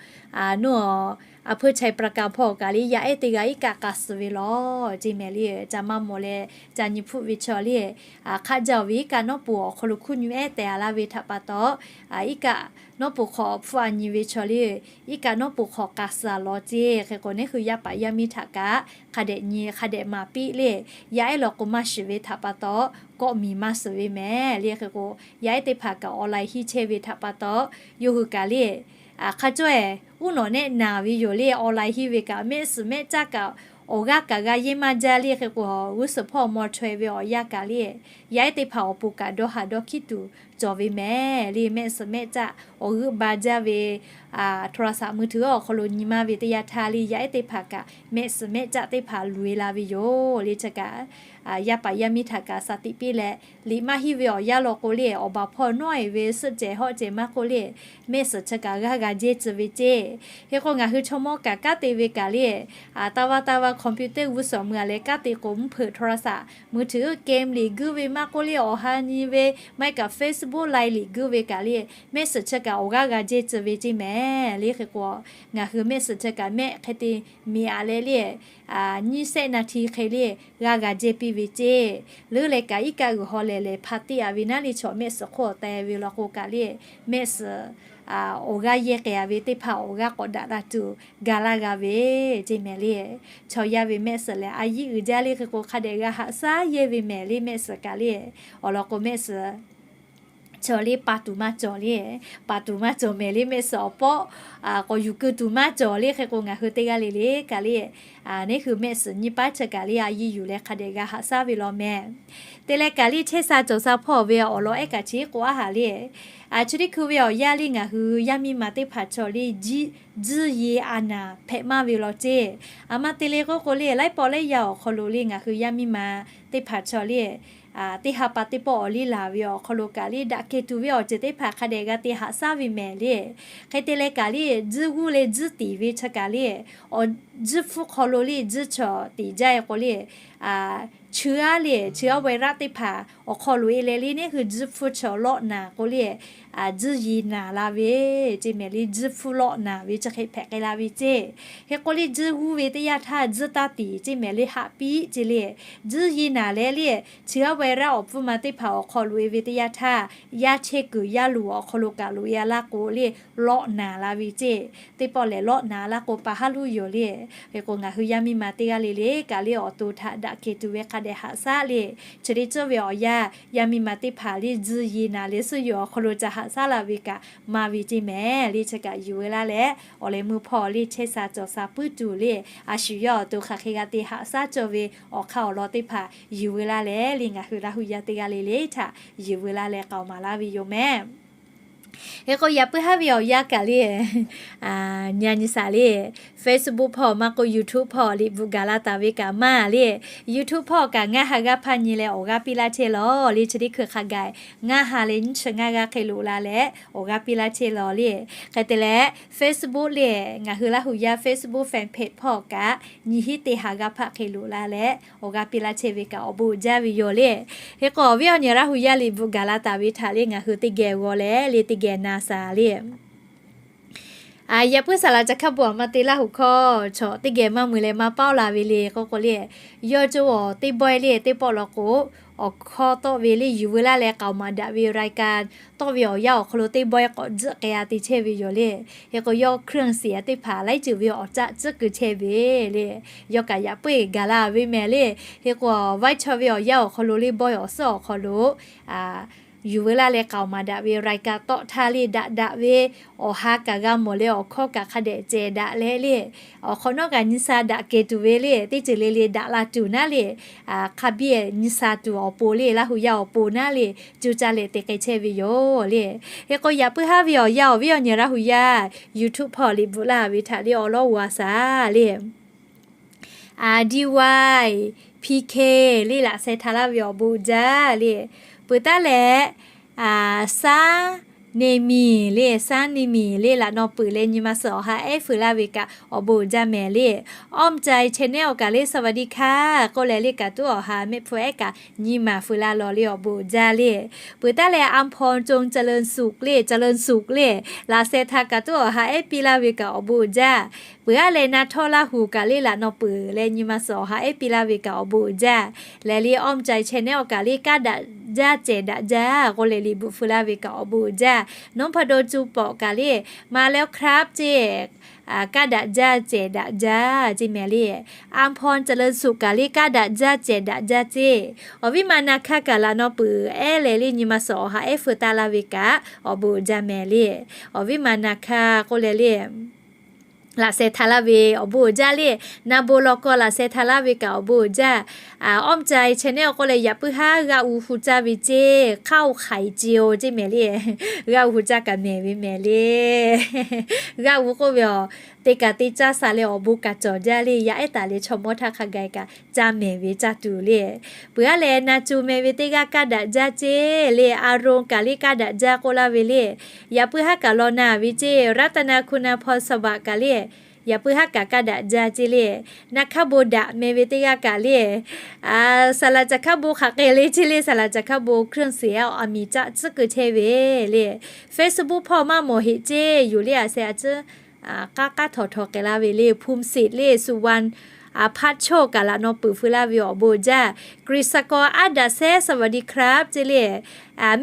nuˇ-oˬ, อำเภอไชยปราการ hpawˇ kaꞈ le, yaˇ ehˉ teˇ g'aˇ iˉ kaˆ k'a suhˍ ve law ceˇ mehˍ le. Ca maˇ mawˬ leh ca nyi hpfuhˆ ve chaw le, hk'aˆ jaˇ-oˬ ve iˉ kaˆ nawˉ poˬ awˬ hk'aw lo hkuˇ nyi ehˉ tehꞈ-a laˇ ve htaꞈ pa taw, iˉ kaˆ nawˉ poˬ hk'aw hpfuhˆ-a nyi ve chaw le, iˉ kaˆ nawˉ poˬ hk'aw k'a suhˍ-a law ceˇ. Hk'e k'o, neˇ hui yaˇ paˍ yaˇ miˇ htaꞈ kaꞈ hk'a dehꞈ nyi hk'a dehꞈ maˍ piˇ le. Yaˇ ehˉ law k'o maˇ shiˍ ve htaꞈ pa taw, kawˆ miˬ maˇ suhˍ ve mehˍ le. Hk'e k'o, yaˇ ehˉ teˇ hpaˍ kaꞈ online henˇ chehˇ ve htaꞈ pa taw, yawˇ hui kaꞈ le, hk'a cawˇ-ehˍ uˉ nawꞈ nehˆ naˍ ve yoˬ le. Online henˇ ve kaꞈ mehˆ suhˍ mehˆ caˆ kaꞈ awˬ g'aˇ kaꞈ g'a yehˇ maˇ jaˇ le. Hk'e k'o, g'uˇ suhˍ hpawˇ maw chaweh ve awˬ yanˇ kaꞈ le, yaˇ ehˉ teˇ hpaˍ awˬ pon kaꞈ dawˇ haˍ dawˇ hkiˉ tuˬ cawˬ ve mehˍ le. Mehˆ suhˍ mehˆ caˆ awˬ g'euˆ ba jaˇ ve, โทรศัพท์มือถือ awˬ hk'aw lo nyi maˇ ve teˇ yanˇ htaˇ le, yaˇ ehˉ teˇ hpaˍ kaꞈ mehˆ suhˍ mehˆ caˆ teˇ hpaˍ loꞈ-e la ve yoˬ le. Chi kaꞈ yaˇ paˍ yaˇ miˇ htaꞈ kaꞈ สติ piˇ leh, liꞈ maˇ henˇ ve awˬ yanˇ law k'o le, awˬ baˬ hpawˇ nawˉ-e ve suhˆ cehˬ hawˆ cehˬ maˇ k'oˆ le, mehˆ suhˍ chi kaꞈ g'aˇ g'a jehˇ tcuh ve ceˇ. Hk'e k'o, ngaˬ hui chaw mawˇ kaꞈ kanˉ te ve kaꞈ le, taˇ vaˇ taˇ vaˇ computer g'uˇ suhˍ meuˇ-a leh kanˉ te k'o, mvuhˇ hpeuꞈ โทรศัพท์มือถือ game liꞈ guiˇ ve maˇ k'oˆ le, awˬ ha nyi ve maˇ heˆ kaꞈ Facebook, Line liꞈ guiˇ ve kaꞈ le, mehˆ suhˍ chi kaꞈ awˬ g'aˇ g'a jehˇ tcuh ve ceˇ mehˍ le. Hk'e k'o, ngaˬ hui mehˆ suhˍ chi kaꞈ mehˆ hk'e te miˬ-a leh le, nyiˇ sehˆ naˍ hti hk'e le g'aˇ g'a jehˇ piˇ ve ceˇ. Leuˉ leh kaꞈ iˉ kaˆ g'uiˬ haw lehˬ lehˬ hpa teˇ-a ve naˉ le, chaw mehˆ suhˍ hk'oˆ awˬ teh ve law k'o kaꞈ le, mehˆ suhˍ awˬ g'aˇ yehˇ k'ai-a ve teˇ hpaˍ awˬ g'aˇ k'awꞈ daꞈ la tuˬ ga laˇ g'a ve ceˇ mehˍ le. Chaw yaˇ ve mehˆ suhˍ lehˬ a yiˉ uiˍ jaˇ le. Hk'e k'o, hk'a dehꞈ g'a haꞈ shaˉ yehˇ ve mehˍ le. Mehˆ suhˍ kaꞈ le, awˬ lawn k'o mehˆ suhˍ chaw le pa tuˬ maˇ cawˬ le, pa tuˬ maˇ cawˬ mehˍ le. Mehˆ suhˍ awˬ pawˆ k'awꞈ yuˬ keu tuˬ maˇ cawˬ le. Hk'e k'o, ngaˬ hui teˇ g'aˇ le le kaꞈ le, neˇ hui mehˆ suhˍ nyi paˉ chi kaꞈ le a yiˇ yuˬ leh hk'a dehꞈ g'a haꞈ shaˉ ve law mehˍ. Te leh kaꞈ le, chehˇ sha cawˬ sha hpawˇ ve awˬ lawn ehˉ kaꞈ chi k'oˆ aˉ haˍ le. Chi teˇ hkui ve awˬ yanˇ le, ngaˬ hui yaˇ miˇ ma teˇ hpaˍ chaw le, jiˇ ye a naˍ hpehꞈ maˇ ve law ceˇ. A ma te le k'oˆ k'o le, laiˉ pawˆ laiˉ yaˇ awˬ hk'aw lo le, ngaˬ hui yaˇ miˇ ma teˇ hpaˍ chaw le, teˇ ha pa teˇ pawˆ awˬ liˇ laˬ ve awˬ hk'aw lo kaꞈ le, daꞈ kehˬ tuˬ ve awˬ ceuˬ teˇ hpaˍ hk'a dehꞈ g'a te haꞈ shaˉ ve mehˍ le. Hk'e te leh kaꞈ le, jiˇ g'uˇ leh jiˇ tiˍ ve chi kaꞈ le, awˬ jiˇ hpfuhˇ hk'aw lo le jiˇ chaw tiˍ jaˇ-e k'o le, chi aˉ le, chi aˉ ไวรัส teˇ hpaˍ awˬ hk'aw lo-e leh le, neˇ hui jiˇ hpfuhˇ chaw lawˆ naˍ k'o le, jiˇ ye naˍ la ve ceˇ mehˍ le. Jiˇ hpfuhˇ lawˆ naˍ ve chi hk'e hpehꞈ k'ai la ve ceˇ. Hk'e k'o le, jiˇ g'uˇ ve teˇ yanˇ htaˇ jiˇ taˇ tiˍ ceˇ mehˍ le, haꞈ piˇ ceˇ le. Jiˇ ye naˍ leh le, chi aˉ ไวรัส awˬ hpfuhˇ ma teˇ hpaˍ awˬ hk'aw lo-e ve teˇ yanˇ htaˇ, yaˇ chehˇ kuiˬ yaˇ luˬ awˬ hk'aw lo kaꞈ lo-e-a laˇ k'o le, lawˆ naˍ la ve ceˇ. Teˇ pawˆ lehˬ lawˆ naˍ laˇ k'o pa haˉ luˇ yoˬ le. Hk'e k'o, ngaˬ hui yaˇ miˇ ma teˇ g'aˇ le le kaꞈ le awˬ to htaꞈ daꞈ kehˬ tuˬ ve hk'a dehꞈ haꞈ shaˉ le. Chi teˇ ceuˬ ve awˬ yanˇ, yaˇ miˇ ma teˇ hpaˍ le tzuhˇ ye naˍ leh suhˉ yoˬ awˬ hk'aw lo ca haꞈ shaˉ laˇ ve kaꞈ maˇ ve ceˇ mehˍ le. Chi kaꞈ yuˬ veu laˇ leh, awˬ leh meuˇ hpawˇ le chehˇ sha cawˬ sha puiˉ tuˬ le, a shu yawˇ awˬ to hk'aˬ hk'e g'a te haꞈ shaˉ cawˬ ve awˬ hk'aˇ awˬ lawn teˇ hpaˍ yuˬ veu laˇ leh le, ngaˬ hui Laˇ huˍ yaˇ teˇ g'aˇ le le htaꞈ yuˬ veu laˇ leh k'aoˍ maˍ laˇ ve yoˬ mehˍ. Hk'e k'o, yaꞈ puiˉ haˉ ve awˬ yanˇ kaꞈ le, nyi nyi shaˍ le, Facebook hpawˇ maˇ k'o YouTube hpawˇ liꞈ bvuhꞈ gaˬ la taˍ ve kaꞈ maˇ le, YouTube hpawˇ kaꞈ ngaˇ ha g'aˇ hpaˇ nyi leh awˬ g'aˇ piˇ laˇ chehˇ lawˬ le. Chi teˇ hkui hk'a gaˬ ngaˇ ha leh nyiˇ chi ngaˇ g'aˇ hk'e loꞈ la leh awˬ g'aˇ piˇ laˇ chehˇ lawˬ le. Hk'e te leh Facebook le, ngaˬ hui Laˇ huˍ yaˇ Facebook fan page hpawˇ kaꞈ nyiˇ hinˉ teˇ ha g'aˇ hpaˆ hk'e loꞈ la leh awˬ g'aˇ piˇ laˇ chehˇ ve kaꞈ awˬ bon uiˍ jaˇ ve yoˬ le. Hk'e k'o, awˬ viˉ awˬ nyi Laˇ huˍ yaˇ liꞈ bvuhꞈ gaˬ la taˍ ve htaꞈ le ngaˬ hui teˇ geh g'aw leh le teˇ geh na shaˍ le. Yaꞈ puiˉ saˍ laꞈ ca hkaˇ bon aˬ ma te Laˇ huˍ hkawˇ chaw teˇ geh maˇ mui leh maˇ paoˇ la ve le k'oˆ k'o le, yawˇ cawˇ awˬ teˇ bawehˇ le teˇ pawˆ law k'o, awˬ hkawˇ tawˆ ve le yuˬ veu laˇ leh k'aoˍ maˍ daꞈ ve raiˍ ka tawˆ ve awˬ yanˇ awˬ hk'aw lo teˇ bawehˇ k'awꞈ tzuhˆ k'ai-a te chehˇ ve yoˬ le. Hk'e k'o, yawˇ เครื่องเสีย teˇ hpaˍ laiˉ ceuˬ ve awˬ caˆ tcuhˉ keu chehˇ ve le. Yawˇ kaꞈ yaꞈ puiˉ gaˬ la ve mehˍ le. Hk'e k'o, vaiˇ chaw ve awˬ yanˇ awˬ hk'aw lo le bawehˇ awˬ suhˉ awˬ hk'aw lo yuˬ veu laˇ leh k'aoˍ maˍ daꞈ ve raiˍ ka tawˆ htaˇ le daꞈ daꞈ ve awˬ ha kaꞈ g'a mawˬ leh awˬ hkawˇ kaꞈ hk'a dehꞈ cehˬ daꞈ leh le, awˬ hk'awꞈ nawˉ kaꞈ nyi sha daꞈ kehˬ tuˬ ve le, teˇ ceuˬ le le daꞈ la tuˬ naˉ le, hk'a biˇ nyi sha tuˬ awˬ pon le, Laˇ huˍ yaˇ awˬ pon naˉ le, cuˇ caˇ leh te k'ai chehˇ ve yoˬ le. Hk'e k'o, yaꞈ puiˉ haˉ ve awˬ yanˇ awˬ viˉ awˬ nyi Laˇ huˍ yaˇ YouTube hpawˇ liꞈ bvuhꞈ laˇ ve htaꞈ le awˬ lawˉ g'a shaˍ le. D Y P K le laꞈ sheh htaꞈ laˇ ve awˬ bon uiˍ jaˇ le. Peuˬ taˉ leh, Saˉ neˇ miˬ le, Saˉ neˇ miˬ le laꞈ naw peuˬ leh nyi ma suhˍ awˬ ha ehˉ feu laˇ ve kaꞈ awˬ bon uiˍ jaˇ mehˍ le. Awˇ mca channel awˬ kaꞈ le สวัสดีค่ะ k'oˆ leh le kaꞈ tuˉ awˬ ha mehˆ hpu ehˉ kaꞈ nyi ma feu laˇ lawˬ le awˬ bon uiˍ jaˇ le. Peuˬ taˉ leh อำพร จงเจริญสุข le เจริญสุข le laꞈ sheh htaꞈ kaꞈ tuˉ awˬ ha ehˉ piˇ laˇ ve kaꞈ awˬ bon uiˍ jaˇ. Peuˬ aˉ leh na htawˇ Laˇ huˍ kaꞈ le laꞈ naw peuˬ leh nyi ma suhˍ awˬ ha ehˉ piˇ laˇ ve kaꞈ awˬ bon uiˍ jaˇ. Leh le awˇ mca channel awˬ kaꞈ le kaˇ daꞈ jaˇ cehˬ daꞈ jaˇ k'oˆ leh liꞈ bvuhꞈ feu laˇ ve kaꞈ awˬ bon uiˍ jaˇ. Nawˉ hpaˇ daw cu pawꞈ kaꞈ le มาแล้วครับ ceˇ kaˇ daꞈ jaˇ cehˬ daꞈ jaˇ ceˇ mehˍ le. อำพร เจริญสุข kaꞈ le kaˇ daꞈ jaˇ cehˬ daꞈ jaˇ ceˇ. Awˬ viˉ ma na hkaˇ kaꞈ laꞈ naw peuˬ ehˉ leh le nyi ma suhˍ awˬ ha ehˉ feu taˇ laˇ ve kaꞈ awˬ bon uiˍ jaˇ mehˍ le. Awˬ viˉ ma na hkaˇ k'oˆ leh le laꞈ sheh htaꞈ laˇ ve awˬ bon uiˍ jaˇ le. Na bon law kawˇ laꞈ sheh htaꞈ laˇ ve kaꞈ awˬ bon uiˍ jaˇ. Awˇ mca channel k'oˆ leh yaꞈ puiˉ haˉ g'aˇ u hu caˇ ve ceˇ, ข้าวไข่เจียว ceˇ mehˍ le. G'aˇ u hu caˇ kaꞈ mehˍ ve mehˍ le. G'aˇ u k'oˆ ve awˬ, te kaꞈ te caˇ sha leh awˬ bon kaꞈ cawˬ jaˇ le. Yaˇ ehˉ taˍ leh chaw mawˇ htaˇ hk'a gaˬ kaꞈ caˇ mehˍ ve caˇ tuˬ le. Peuˬ aˉ leh na cu meh ve teˇ g'aˇ kaˇ daꞈ jaˇ ceˇ le. อารมณ์ kaꞈ le kaˇ daꞈ jaˇ k'oˆ laˇ ve le. Yaꞈ puiˉ haˉ kaꞈ law na ve ceˇ, รัตนา คุณาพร สวัสดิ์ kaꞈ le. Yaꞈ puiˉ haˉ kaꞈ kaˇ daꞈ jaˇ ceˇ le. Na hkaˇ bon daꞈ meh ve teˇ g'aˇ kaꞈ le. Saˍ laꞈ caˬ hkaˇ bon hk'aˬ k'ai le ceˇ le. Saˍ laꞈ caˬ hkaˇ bon เครื่องเสีย aˬ miˍ caˆ tcuhˉ keu chehˇ ve le. Facebook hpawˇ maˇ mawˬ heꞈ ceˇ yoˬ le. A sheh a ciˉ k'aˉ k'aˉ htawnˍ htawnˍ k'ai laˇ ve le. ภูมิสิทธิ์ le, สุวรรณ a hpaˇ chawˇ kaꞈ laꞈ naw peuˬ feu laˇ ve awˬ bon uiˍ jaˇ. กฤษกร อาดัดแซะ สวัสดีครับ ceˇ le.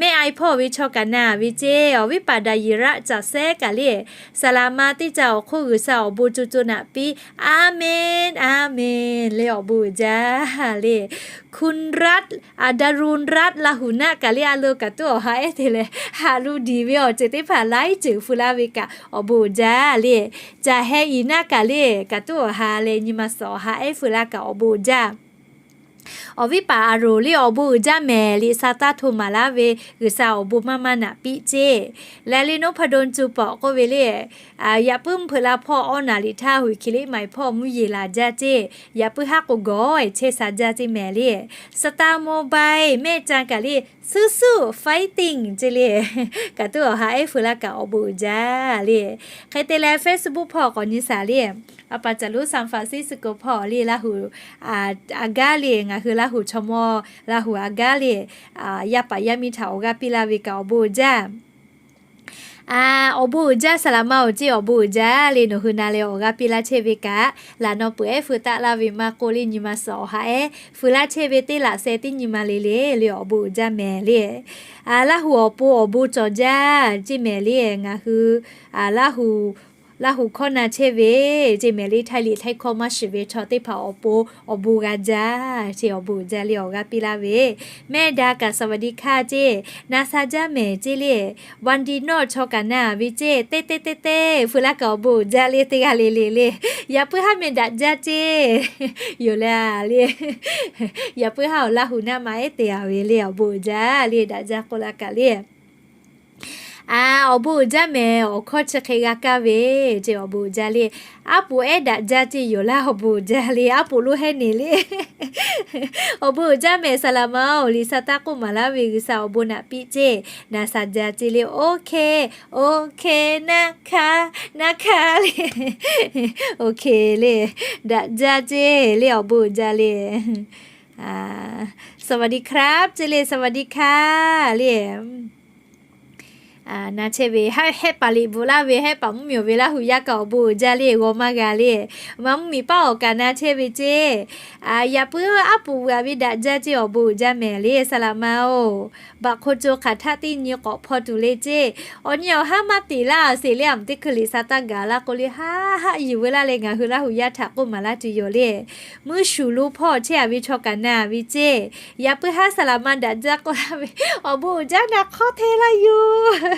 Mehˆ a hpawˇ ve chaw kaꞈ na ve ceˇ. Awˬ viˉ paˍ daꞈ yiˍ raˆ caˬ sehˉ kaꞈ le. Saˍ laꞈ ma teˇ caˬ awˬ hk'oˆ G'uiˬ sha awˬ bon co co naꞈ piˇ. Aˍmenˍ, aˍmenˍ le awˬ bon uiˍ jaˇ le. คุณรัตน์ a ดารุณรัตน์ Laˇ huˍ naˆ kaꞈ le a lo kaꞈ tuˉ awˬ ha ehˉ te leh haꞈ lu diˬ ve awˬ ceuˬ teˇ hpaˍ laiˉ ceuˬ feu laˇ ve kaꞈ awˬ bon uiˍ jaˇ le. Caˬ heh iˍ naˆ kaꞈ le kaꞈ tuˉ awˬ ha leh nyi ma suhˍ awˬ ha ehˉ feu laˇ kaꞈ awˬ bon uiˍ jaˇ. Awˬ viˉ paˍ a roˬ le awˬ bon uiˍ jaˇ mehˍ. Liꞈ sha taˇ hto maˍ laˇ ve G'uiˬ sha awˬ bon maˇ maˇ naꞈ piˇ ceˇ. Leh le nawˉ hpaˇ daw cu pawꞈ k'oˆ ve le. Yaꞈ puiˉ mvuhˇ hpeuꞈ la hpawˇ awˇ naˍ liꞈ htaˇ huiˍ hkiˬ liꞈ maˍ hpawˇ mvuhˇ yeˬ laˬ jaˇ ceˇ. Yaꞈ puiˉ haˉ k'o gawˬ chehˇ sha jaˇ ceˇ mehˍ le. Star Mobile mehˆ ca kaꞈ le สู้ๆ fighting ceˇ le. Kaꞈ tuˉ awˬ ha ehˉ feu laˇ kaꞈ awˬ bon uiˍ jaˇ le. Hk'e te leh Facebook hpawˇ k'awꞈ nyi shaˍ le. A pa caˬ lonˉ San Francisco hpawˇ le Laˇ huˍ a gaˉ le, ngaˬ hui Laˇ huˍ chaw mawˇ Laˇ huˍ a gaˉ le, yaˇ paˍ yaˇ miˇ htaꞈ awˬ g'aˇ piˇ laˇ ve kaꞈ awˬ bon uiˍ jaˇ. Awˬ bon uiˍ jaˇ saˍ laꞈ ma awˬ ceˇ awˬ bon uiˍ jaˇ le. Nawˬ hui na leh awˬ g'aˇ piˇ laˇ chehˇ ve kaꞈ laꞈ naw peuˬ ehˉ feu taˆ laˇ ve maˇ k'oˆ le nyi ma suhˍ awˬ ha ehˉ feu laˇ chehˇ ve teˇ laꞈ sheh teˇ nyi ma le le le awˬ bon uiˍ jaˇ mehˍ le. Laˇ huˍ awˬ pon awˬ bon cawˬ jaˇ ceˇ mehˍ le. Ngaˬ hui Laˇ huˍ Laˇ huˍ hkawˇ na chehˇ ve ceˇ mehˍ le. Htaiˇ liꞈ htaiˇ hkawˇ maˇ shiˍ ve chaw teˇ hpaˍ awˬ pon awˬ bon g'a jaˇ ceˇ, awˬ bon uiˍ jaˇ le awˬ g'aˇ piˇ laˇ ve. Mehˆ daꞈ kaꞈ สวัสดีค่ะ ceˇ, na sha jaˇ mehˍ ceˇ le. Van di nawˇ chaw kaꞈ na ve ceˇ, teˇ teˇ teˇ teˇ feu laˇ kaꞈ awˬ bon uiˍ jaˇ le teˇ g'aˇ le le le. Yaꞈ puiˉ haˉ meh daꞈ jaˇ ceˇ yoˬ le le. Yaꞈ puiˉ haˉ awˬ Laˇ huˍ naˆ ma ehˉ te a ve le awˬ bon uiˍ jaˇ le daꞈ jaˇ k'oˆ laˇ kaꞈ le. A, awˬ bon uiˍ jaˇ mehˍ awˬ hkawˇ chi hk'e g'a kaˇ ve ceˇ awˬ bon uiˍ jaˇ le. Aˉ poꞈ ehˉ daꞈ jaˇ ceˇ yoˬ laˇ awˬ bon uiˍ jaˇ le. Aˉ poꞈ lonˉ hehˉ neˍ le. Awˬ bon uiˍ jaˇ mehˍ saˍ laꞈ ma-oˬ, Liꞈ sha taˇ k'oˆ maˍ laˇ ve G'uiˬ sha awˬ bon naꞈ piˇ ceˇ, na sha jaˇ ceˇ le. OK, OK, naˆ hkaˇ, naˆ hkaˇ le. OK le, daꞈ jaˇ ceˇ le awˬ bon uiˍ jaˇ le. สวัสดีครับ ceˇ le, สวัสดีค่ะ le. Na chehˇ ve hehˆ paˍ liꞈ bvuhꞈ laˇ ve hehˆ paˍ mvuhˇ miˬ awˬ ve Laˇ huˍ yaˇ kaꞈ awˬ bon uiˍ jaˇ le g'aw maˇ g'a le. Ma mvuhˇ miˬ paˉ awˬ kaꞈ na chehˇ ve ceˇ. Yaꞈ puiˉ aˉ poꞈ g'a ve daꞈ jaˇ ceˇ awˬ bon uiˍ jaˇ mehˍ le saˍ laꞈ ma-oˬ. Baꞈ hk'o co hk'aˬ htaˇ teˇ nyi k'awꞈ hpaw tuˬ le ceˇ. Awˬ nyi awˬ haˉ maˇ tiˍ laˇ sheˍ le, aˬ teˇ hkui Liꞈ sha taˇ gaˬ laˇ k'o le haˉ haˆ yuˬ ve laˇ leh ngaˬ hui Laˇ huˍ yaˇ htaꞈ k'oˆ maˍ laˇ tuˬ yoˬ le. Mvuhˇ shuˍ lo hpawˇ chehˇ a ve chaw kaꞈ na ve ceˇ. Yaꞈ puiˉ haˉ saˍ laꞈ ma daꞈ jaˇ k'oˆ laˇ ve awˬ bon uiˍ jaˇ na hk'awˇ hteˇ laˇ yoˬ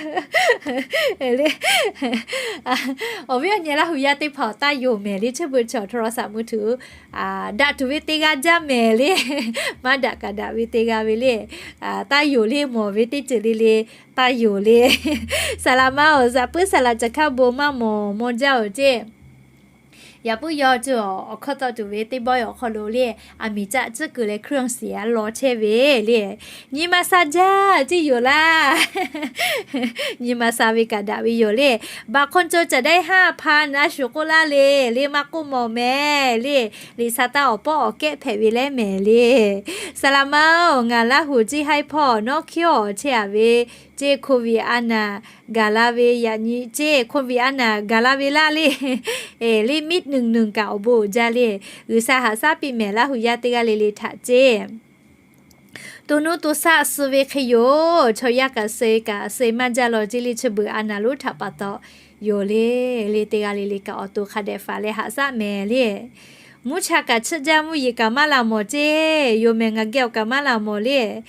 le. Awˬ viˉ awˬ nyi Laˇ huˍ yaˇ teˇ hpaˍ taˇ yonˍ mehˍ le, chi beuꞈ chaw โทรศัพท์มือถือ daꞈ tuˬ ve te g'a jaˇ mehˍ le. Maˇ daꞈ kaꞈ daꞈ ve te g'a ve le. Taˇ yonˍ le mawˬ ve teˇ ceuˬ le le, taˇ yonˍ le. Saˍ laꞈ ma awˬ zaꞈ puiˉ saˍ laꞈ caˬ hkaˇ bon maˇ mawˬ mawˬ jaˇ oˬ ceˇ. Yaꞈ puiˉ yaw ceˇ awˬ hkawˇ tawˆ tuˬ ve teˇ bawehˇ awˬ hk'aw lo le, aˬ miˍ caˆ tcuhˉ kuiˬ leh เครื่องเสีย law chehˇ ve le. Nyi ma sha jaˇ ceˇ yoˬ laˇ. Nyi ma sha ve kaꞈ daꞈ ve yoˬ le. Baꞈ hk'o co caꞈ daiˇ haˉ hpa na shuˍ k'oˆ laˇ le, le maˇ k'oˆ mawˬ mehˍ le. Liꞈ sha taˇ awˬ pawˆ awˬ kehˉ hpehꞈ ve leh mehˍ le. Saˍ laꞈ ma-oˬ, ngaˬ Laˇ huˍ ceˇ haiˉ hpawˇ nawˉ hkiˉ awˬ chehˇ a ve ceˇ โควิด a naˍ gaˬ la ve yaꞈ nyi ceˇ โควิด a naˍ gaˬ la ve laˇ le. Le miˉ nuˬ nuˬ kaꞈ awˬ bon uiˍ jaˇ le. G'uiˬ sha haꞈ shaˉ piˇ mehˍ Laˇ huˍ yaˇ teˇ g'aˇ le le htaꞈ ceˇ. To nuˇ to shaˆ suh ve hk'e yoˬ. Chaw yaˇ kaꞈ suh kaꞈ suh maˇ jaˇ law ceˇ le, chi beuꞈ a naˍ lonˉ htaꞈ pa taw yoˬ le. Le teˇ g'aˇ le le kaꞈ awˬ to hk'a dehꞈ faˍ leh haꞈ shaˉ mehˍ le. Mvuhˇ cha kaꞈ chiˆ jaˇ mvuhˇ yeˬ kaꞈ maˇ laˬ mawˬ ceˇ yoˬ mehˍ, ngaˬ geh awˬ kaꞈ maˇ laˬ mawˬ le.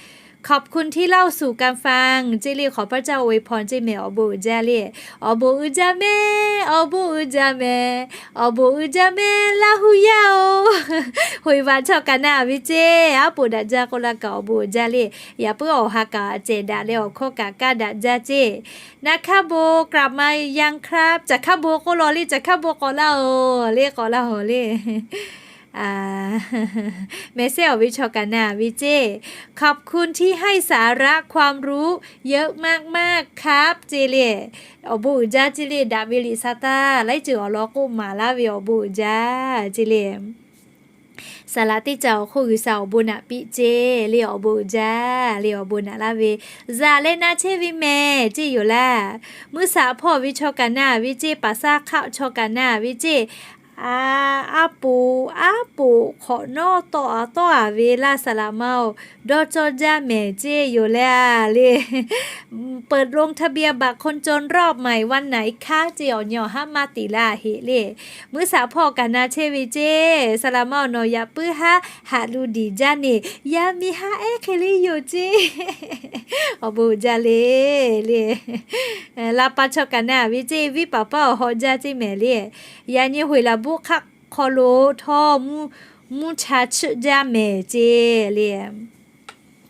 ขอบคุณที่เล่าสู่กันฟัง ceˇ le, ขอพระเจ้าอวยพร ceˇ mehˍ awˬ bon uiˍ jaˇ le. Awˬ bon uiˍ jaˇ mehˍ, awˬ bon uiˍ jaˇ mehˍ, awˬ bon uiˍ jaˇ mehˍ Laˇ huˍ yaˇ-oˬ. Hoꞈ vaꞈ chaw kaꞈ na ve ceˇ, aˉ poꞈ daꞈ jaˇ k'oˆ laˇ kaꞈ awˬ bon uiˍ jaˇ le. Yaꞈ puiˉ awˬ ha kaꞈ cehˬ daꞈ leh awˬ hkawˇ kaꞈ kaˇ daꞈ jaˇ ceˇ. Na hkaˇ bon กลับมายังครับ caˬ hkaˇ bon k'oˆ law le, caˬ hkaˇ bon k'awꞈ laˇ-oˬ le, k'awꞈ laˇ-oˬ le. Mehˍ sehˉ awˬ ve chaw kaꞈ na ve ceˇ, ขอบคุณที่ให้สาระความรู้เยอะมากๆครับ ceˇ le. Awˬ bon uiˍ jaˇ ceˇ le, daꞈ ve Liꞈ sha taˇ laiˉ ceuˬ awˬ lawn k'oˆ maˍ laˇ ve awˬ bon uiˍ jaˇ ceˇ le. Saˍ laꞈ teˇ caˬ awˬ hk'oˆ G'uiˬ sha awˬ bon naꞈ piˇ ceˇ le, awˬ bon uiˍ jaˇ le, awˬ bon naꞈ laˇ ve. Zaˍ leh na chehˇ ve mehˍ ceˇ yoˬ laˇ. Mvuhˇ shaꞈ hpawˇ ve chaw kaꞈ na ve ceˇ, paˍ saˇ hk'aˆ chaw kaꞈ na ve ceˇ, a, aˉ poꞈ aˉ poꞈ hk'awꞈ nawˉ tawˆ a tawˆ a ve laˇ saˍ laꞈ ma-oˬ, dawˇ cawˇ jaˇ mehˍ ceˇ yoˬ le a le. เปิดลงทะเบียนบัตรคนจนรอบใหม่วันไหนคะ ceˇ awˬ nyi awˬ haˉ maˇ tiˍ laˇ heꞈ le. Mvuhˇ shaꞈ hpawˇ kaꞈ na chehˇ ve ceˇ, saˍ laꞈ ma-oˬ, nawˬ yaꞈ puiˉ haˉ haꞈ lu diˍ jaˇ neˬ, yaˇ miˇ haˉ ehˉ hk'e le yoˬ ceˇ. Awˬ bon uiˍ jaˇ le le. Laˇ paˍ chaw kaꞈ na ve ceˇ, viˉ paˍ paˉ awˬ haw jaˇ ceˇ mehˍ le. Yaꞈ nyi hoꞈ laˬ buˆ hk'aˆ hk'aw lo htawˇ mvuhˇ cha chiˆ jaˇ mehˍ ceˇ le.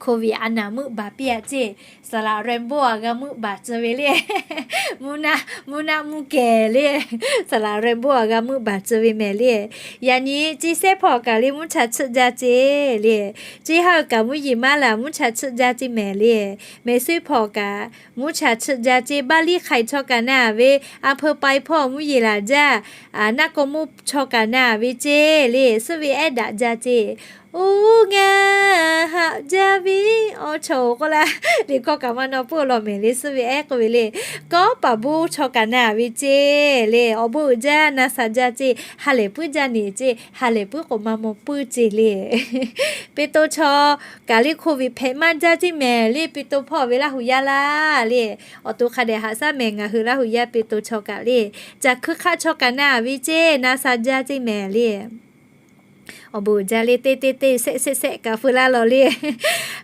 โควิด a naˍ meuˆ baˬ piˇ a ceˇ, saˍ laꞈ แรมโบ้ a g'a meuˆ baˬ tcuh ve le. Mvuhˇ naˆ mvuhˇ kehˬ le, saˍ laꞈ แรมโบ้ a g'a meuˆ baˬ tcuh ve mehˍ le. Yaꞈ nyi ceˇ sehˉ hpawˇ kaꞈ le mvuhˇ cha chiˆ jaˇ ceˇ le. Ceˇ haˉ kaꞈ mvuhˇ yeˬ maˇ laˬ mvuhˇ cha chiˆ jaˇ ceˇ mehˍ le. Mehˍ sehˉ hpawˇ kaꞈ mvuhˇ cha chiˆ jaˇ ceˇ, baˇ liˇ hk'aiˬ chaw kaꞈ na ve, a peu ไป hpawˇ mvuhˇ yeˬ laˬ jaˇ, naˆ k'o mvuhˇ chaw kaꞈ na ve ceˇ le, suhˉ ve ehˉ daꞈ jaˇ ceˇ. Uˉ, ngaˬ haꞈ jaˇ ve, awˬ chawˬ k'oˆ laˇ. Liꞈ hkawˇ kaꞈ maˇ naw peuˬ law mehˍ le, suhˉ ve ehˉ k'oˆ ve le. Kawˉ paˍ bon chaw kaꞈ na ve ceˇ le. Awˬ bon uiˍ jaˇ na sha jaˇ ceˇ, ha lehˬ puiˉ jaˇ neˬ ceˇ, ha lehˬ puiˉ k'o maˇ maw puiˉ ceˇ le. Peˇ to chaw kaꞈ le hko viꞈ hpehꞈ maˇ jaˇ ceˇ mehˍ le. Peˇ to hpawˇ ve Laˇ hu yaˇ laˇ le. Awˬ to hk'a dehꞈ haꞈ shaˉ mehˍ, ngaˬ hui Laˇ hu yaˇ peˇ to chaw kaꞈ le. Caˬ hkui hk'aˆ chaw kaꞈ na ve ceˇ, na sha jaˇ ceˇ mehˍ le. Awˬ bon uiˍ jaˇ le, teˇ teˇ teˇ shehˆ shehˆ shehˆ kaꞈ feu laˇ law le.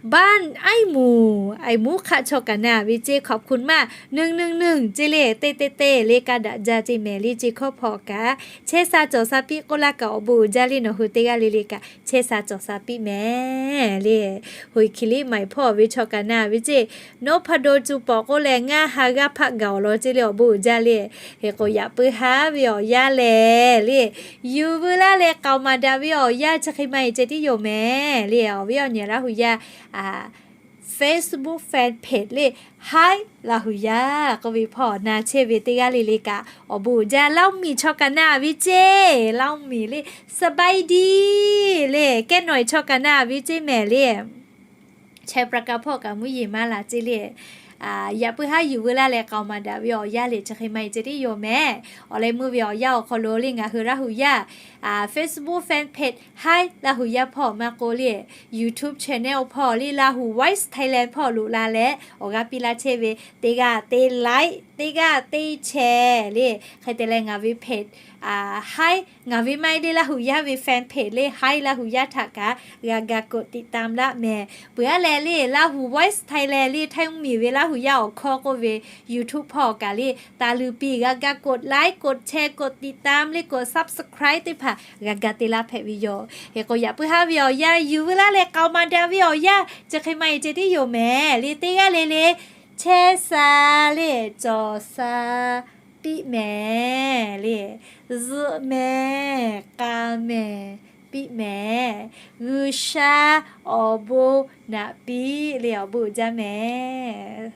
Baˇ aiˉ muˍ, aiˉ muˍ hk'aˆ chaw kaꞈ na ve ceˇ, ขอบคุณมาก นึ่ง นึ่ง นึ่ง ceˇ le, teˇ teˇ teˇ le kaˇ daꞈ jaˇ ceˇ mehˍ le. Chi hkawˇ hpawˇ kaꞈ chehˇ sha cawˬ sha piˇ k'oˆ laˇ kaꞈ, awˬ bon uiˍ jaˇ le, nawˬ hui teˇ g'aˇ le le kaꞈ chehˇ sha cawˬ sha piˇ mehˍ le. Hoiˍ hkiˬ liˇ maiˍ hpawˇ ve chaw kaꞈ na ve ceˇ, nawˉ hpa daw cu pawˍ k'oˆ leh ngaˇ ha g'aˇ hpaˆ gaˬ awˬ lawn ceˇ le, awˬ bon uiˍ jaˇ le. Hk'e k'o, yaꞈ puiˉ haˉ ve awˬ yanˇ lehˬ le, yuˬ veu laˇ leh k'aoˍ maˍ daꞈ ve awˬ yanˇ chi hk'e maˇ heˆ ceh tiˉ yoˬ mehˍ le. Awˬ viˉ awˬ nyi Laˇ hu yaˇ Facebook fan page le, Hi Laˇ hu yaˇ k'oˆ ve hpawˇ na chehˇ ve teˇ g'aˇ le le kaꞈ, awˬ bon uiˍ jaˇ. Laˇ miˬ chaw kaꞈ na ve ceˇ, Laˇ miˬ le, สบายดี le, kehˉ nawˬ chaw kaꞈ na ve ceˇ mehˍ le. Chehˇ pra ka hpawˇ kaꞈ mvuhˇ yeˬ maˇ la ceˇ le. Yaꞈ puiˉ haˉ yuˬ veu laˇ leh k'aoˍ maˍ daꞈ ve awˬ yanˇ le chi hk'e maˇ heˆ ceh tiˉ yoˬ mehˍ. Awˬ leh meuˇ ve awˬ yanˇ awˬ hk'aw lo le ngaˬ hui Laˇ hu yaˇ Facebook fan page Hi Laˇ hu yaˇ hpawˇ maˇ k'oˆ le, YouTube channel hpawˇ le Laˇ hu Voice Thailand hpawˇ loꞈ la leh awˬ g'aˇ piˇ laˇ chehˇ ve, teˇ g'aˇ teˇ like, teˇ g'aˇ teˇ share le. Hk'e te leh ngaˬ ve page Hi, ngaˬ ve maˇ heˆ le, Laˇ hu yaˇ ve fan page le Hi Laˇ hu yaˇ htaꞈ kaꞈ g'a ga กดติดตาม laˇ mehˍ. Peuˬ aˉ leh le Laˇ hu Voice Thailand le Htaiˇ mvuhˇ miˬ ve Laˇ hu yaˇ awˬ hkawˇ k'oˆ ve YouTube hpawˇ kaꞈ le, taˍ luˬ piˇ g'a ga กด like กด share กด ติดตาม le กด subscribe teˇ hpaˍ g'a ga te laˇ hpehꞈ ve yoˬ. Hk'e k'o, yaꞈ puiˉ haˉ ve awˬ yanˇ yuˬ veu laˇ leh k'aoˍ maˍ daꞈ ve awˬ yanˇ chi hk'e maˇ heˆ ceh tiˉ yoˬ mehˍ le. Teˇ g'aˇ le le chehˇ sha le, cawˬ sha piˇ mehˍ le. Zuhꞈ mehˍ, k'a mehˍ piˇ mehˍ. G'uiˬsha awˬ bon naꞈ piˇ le, awˬ bon uiˍ jaˇ mehˍ.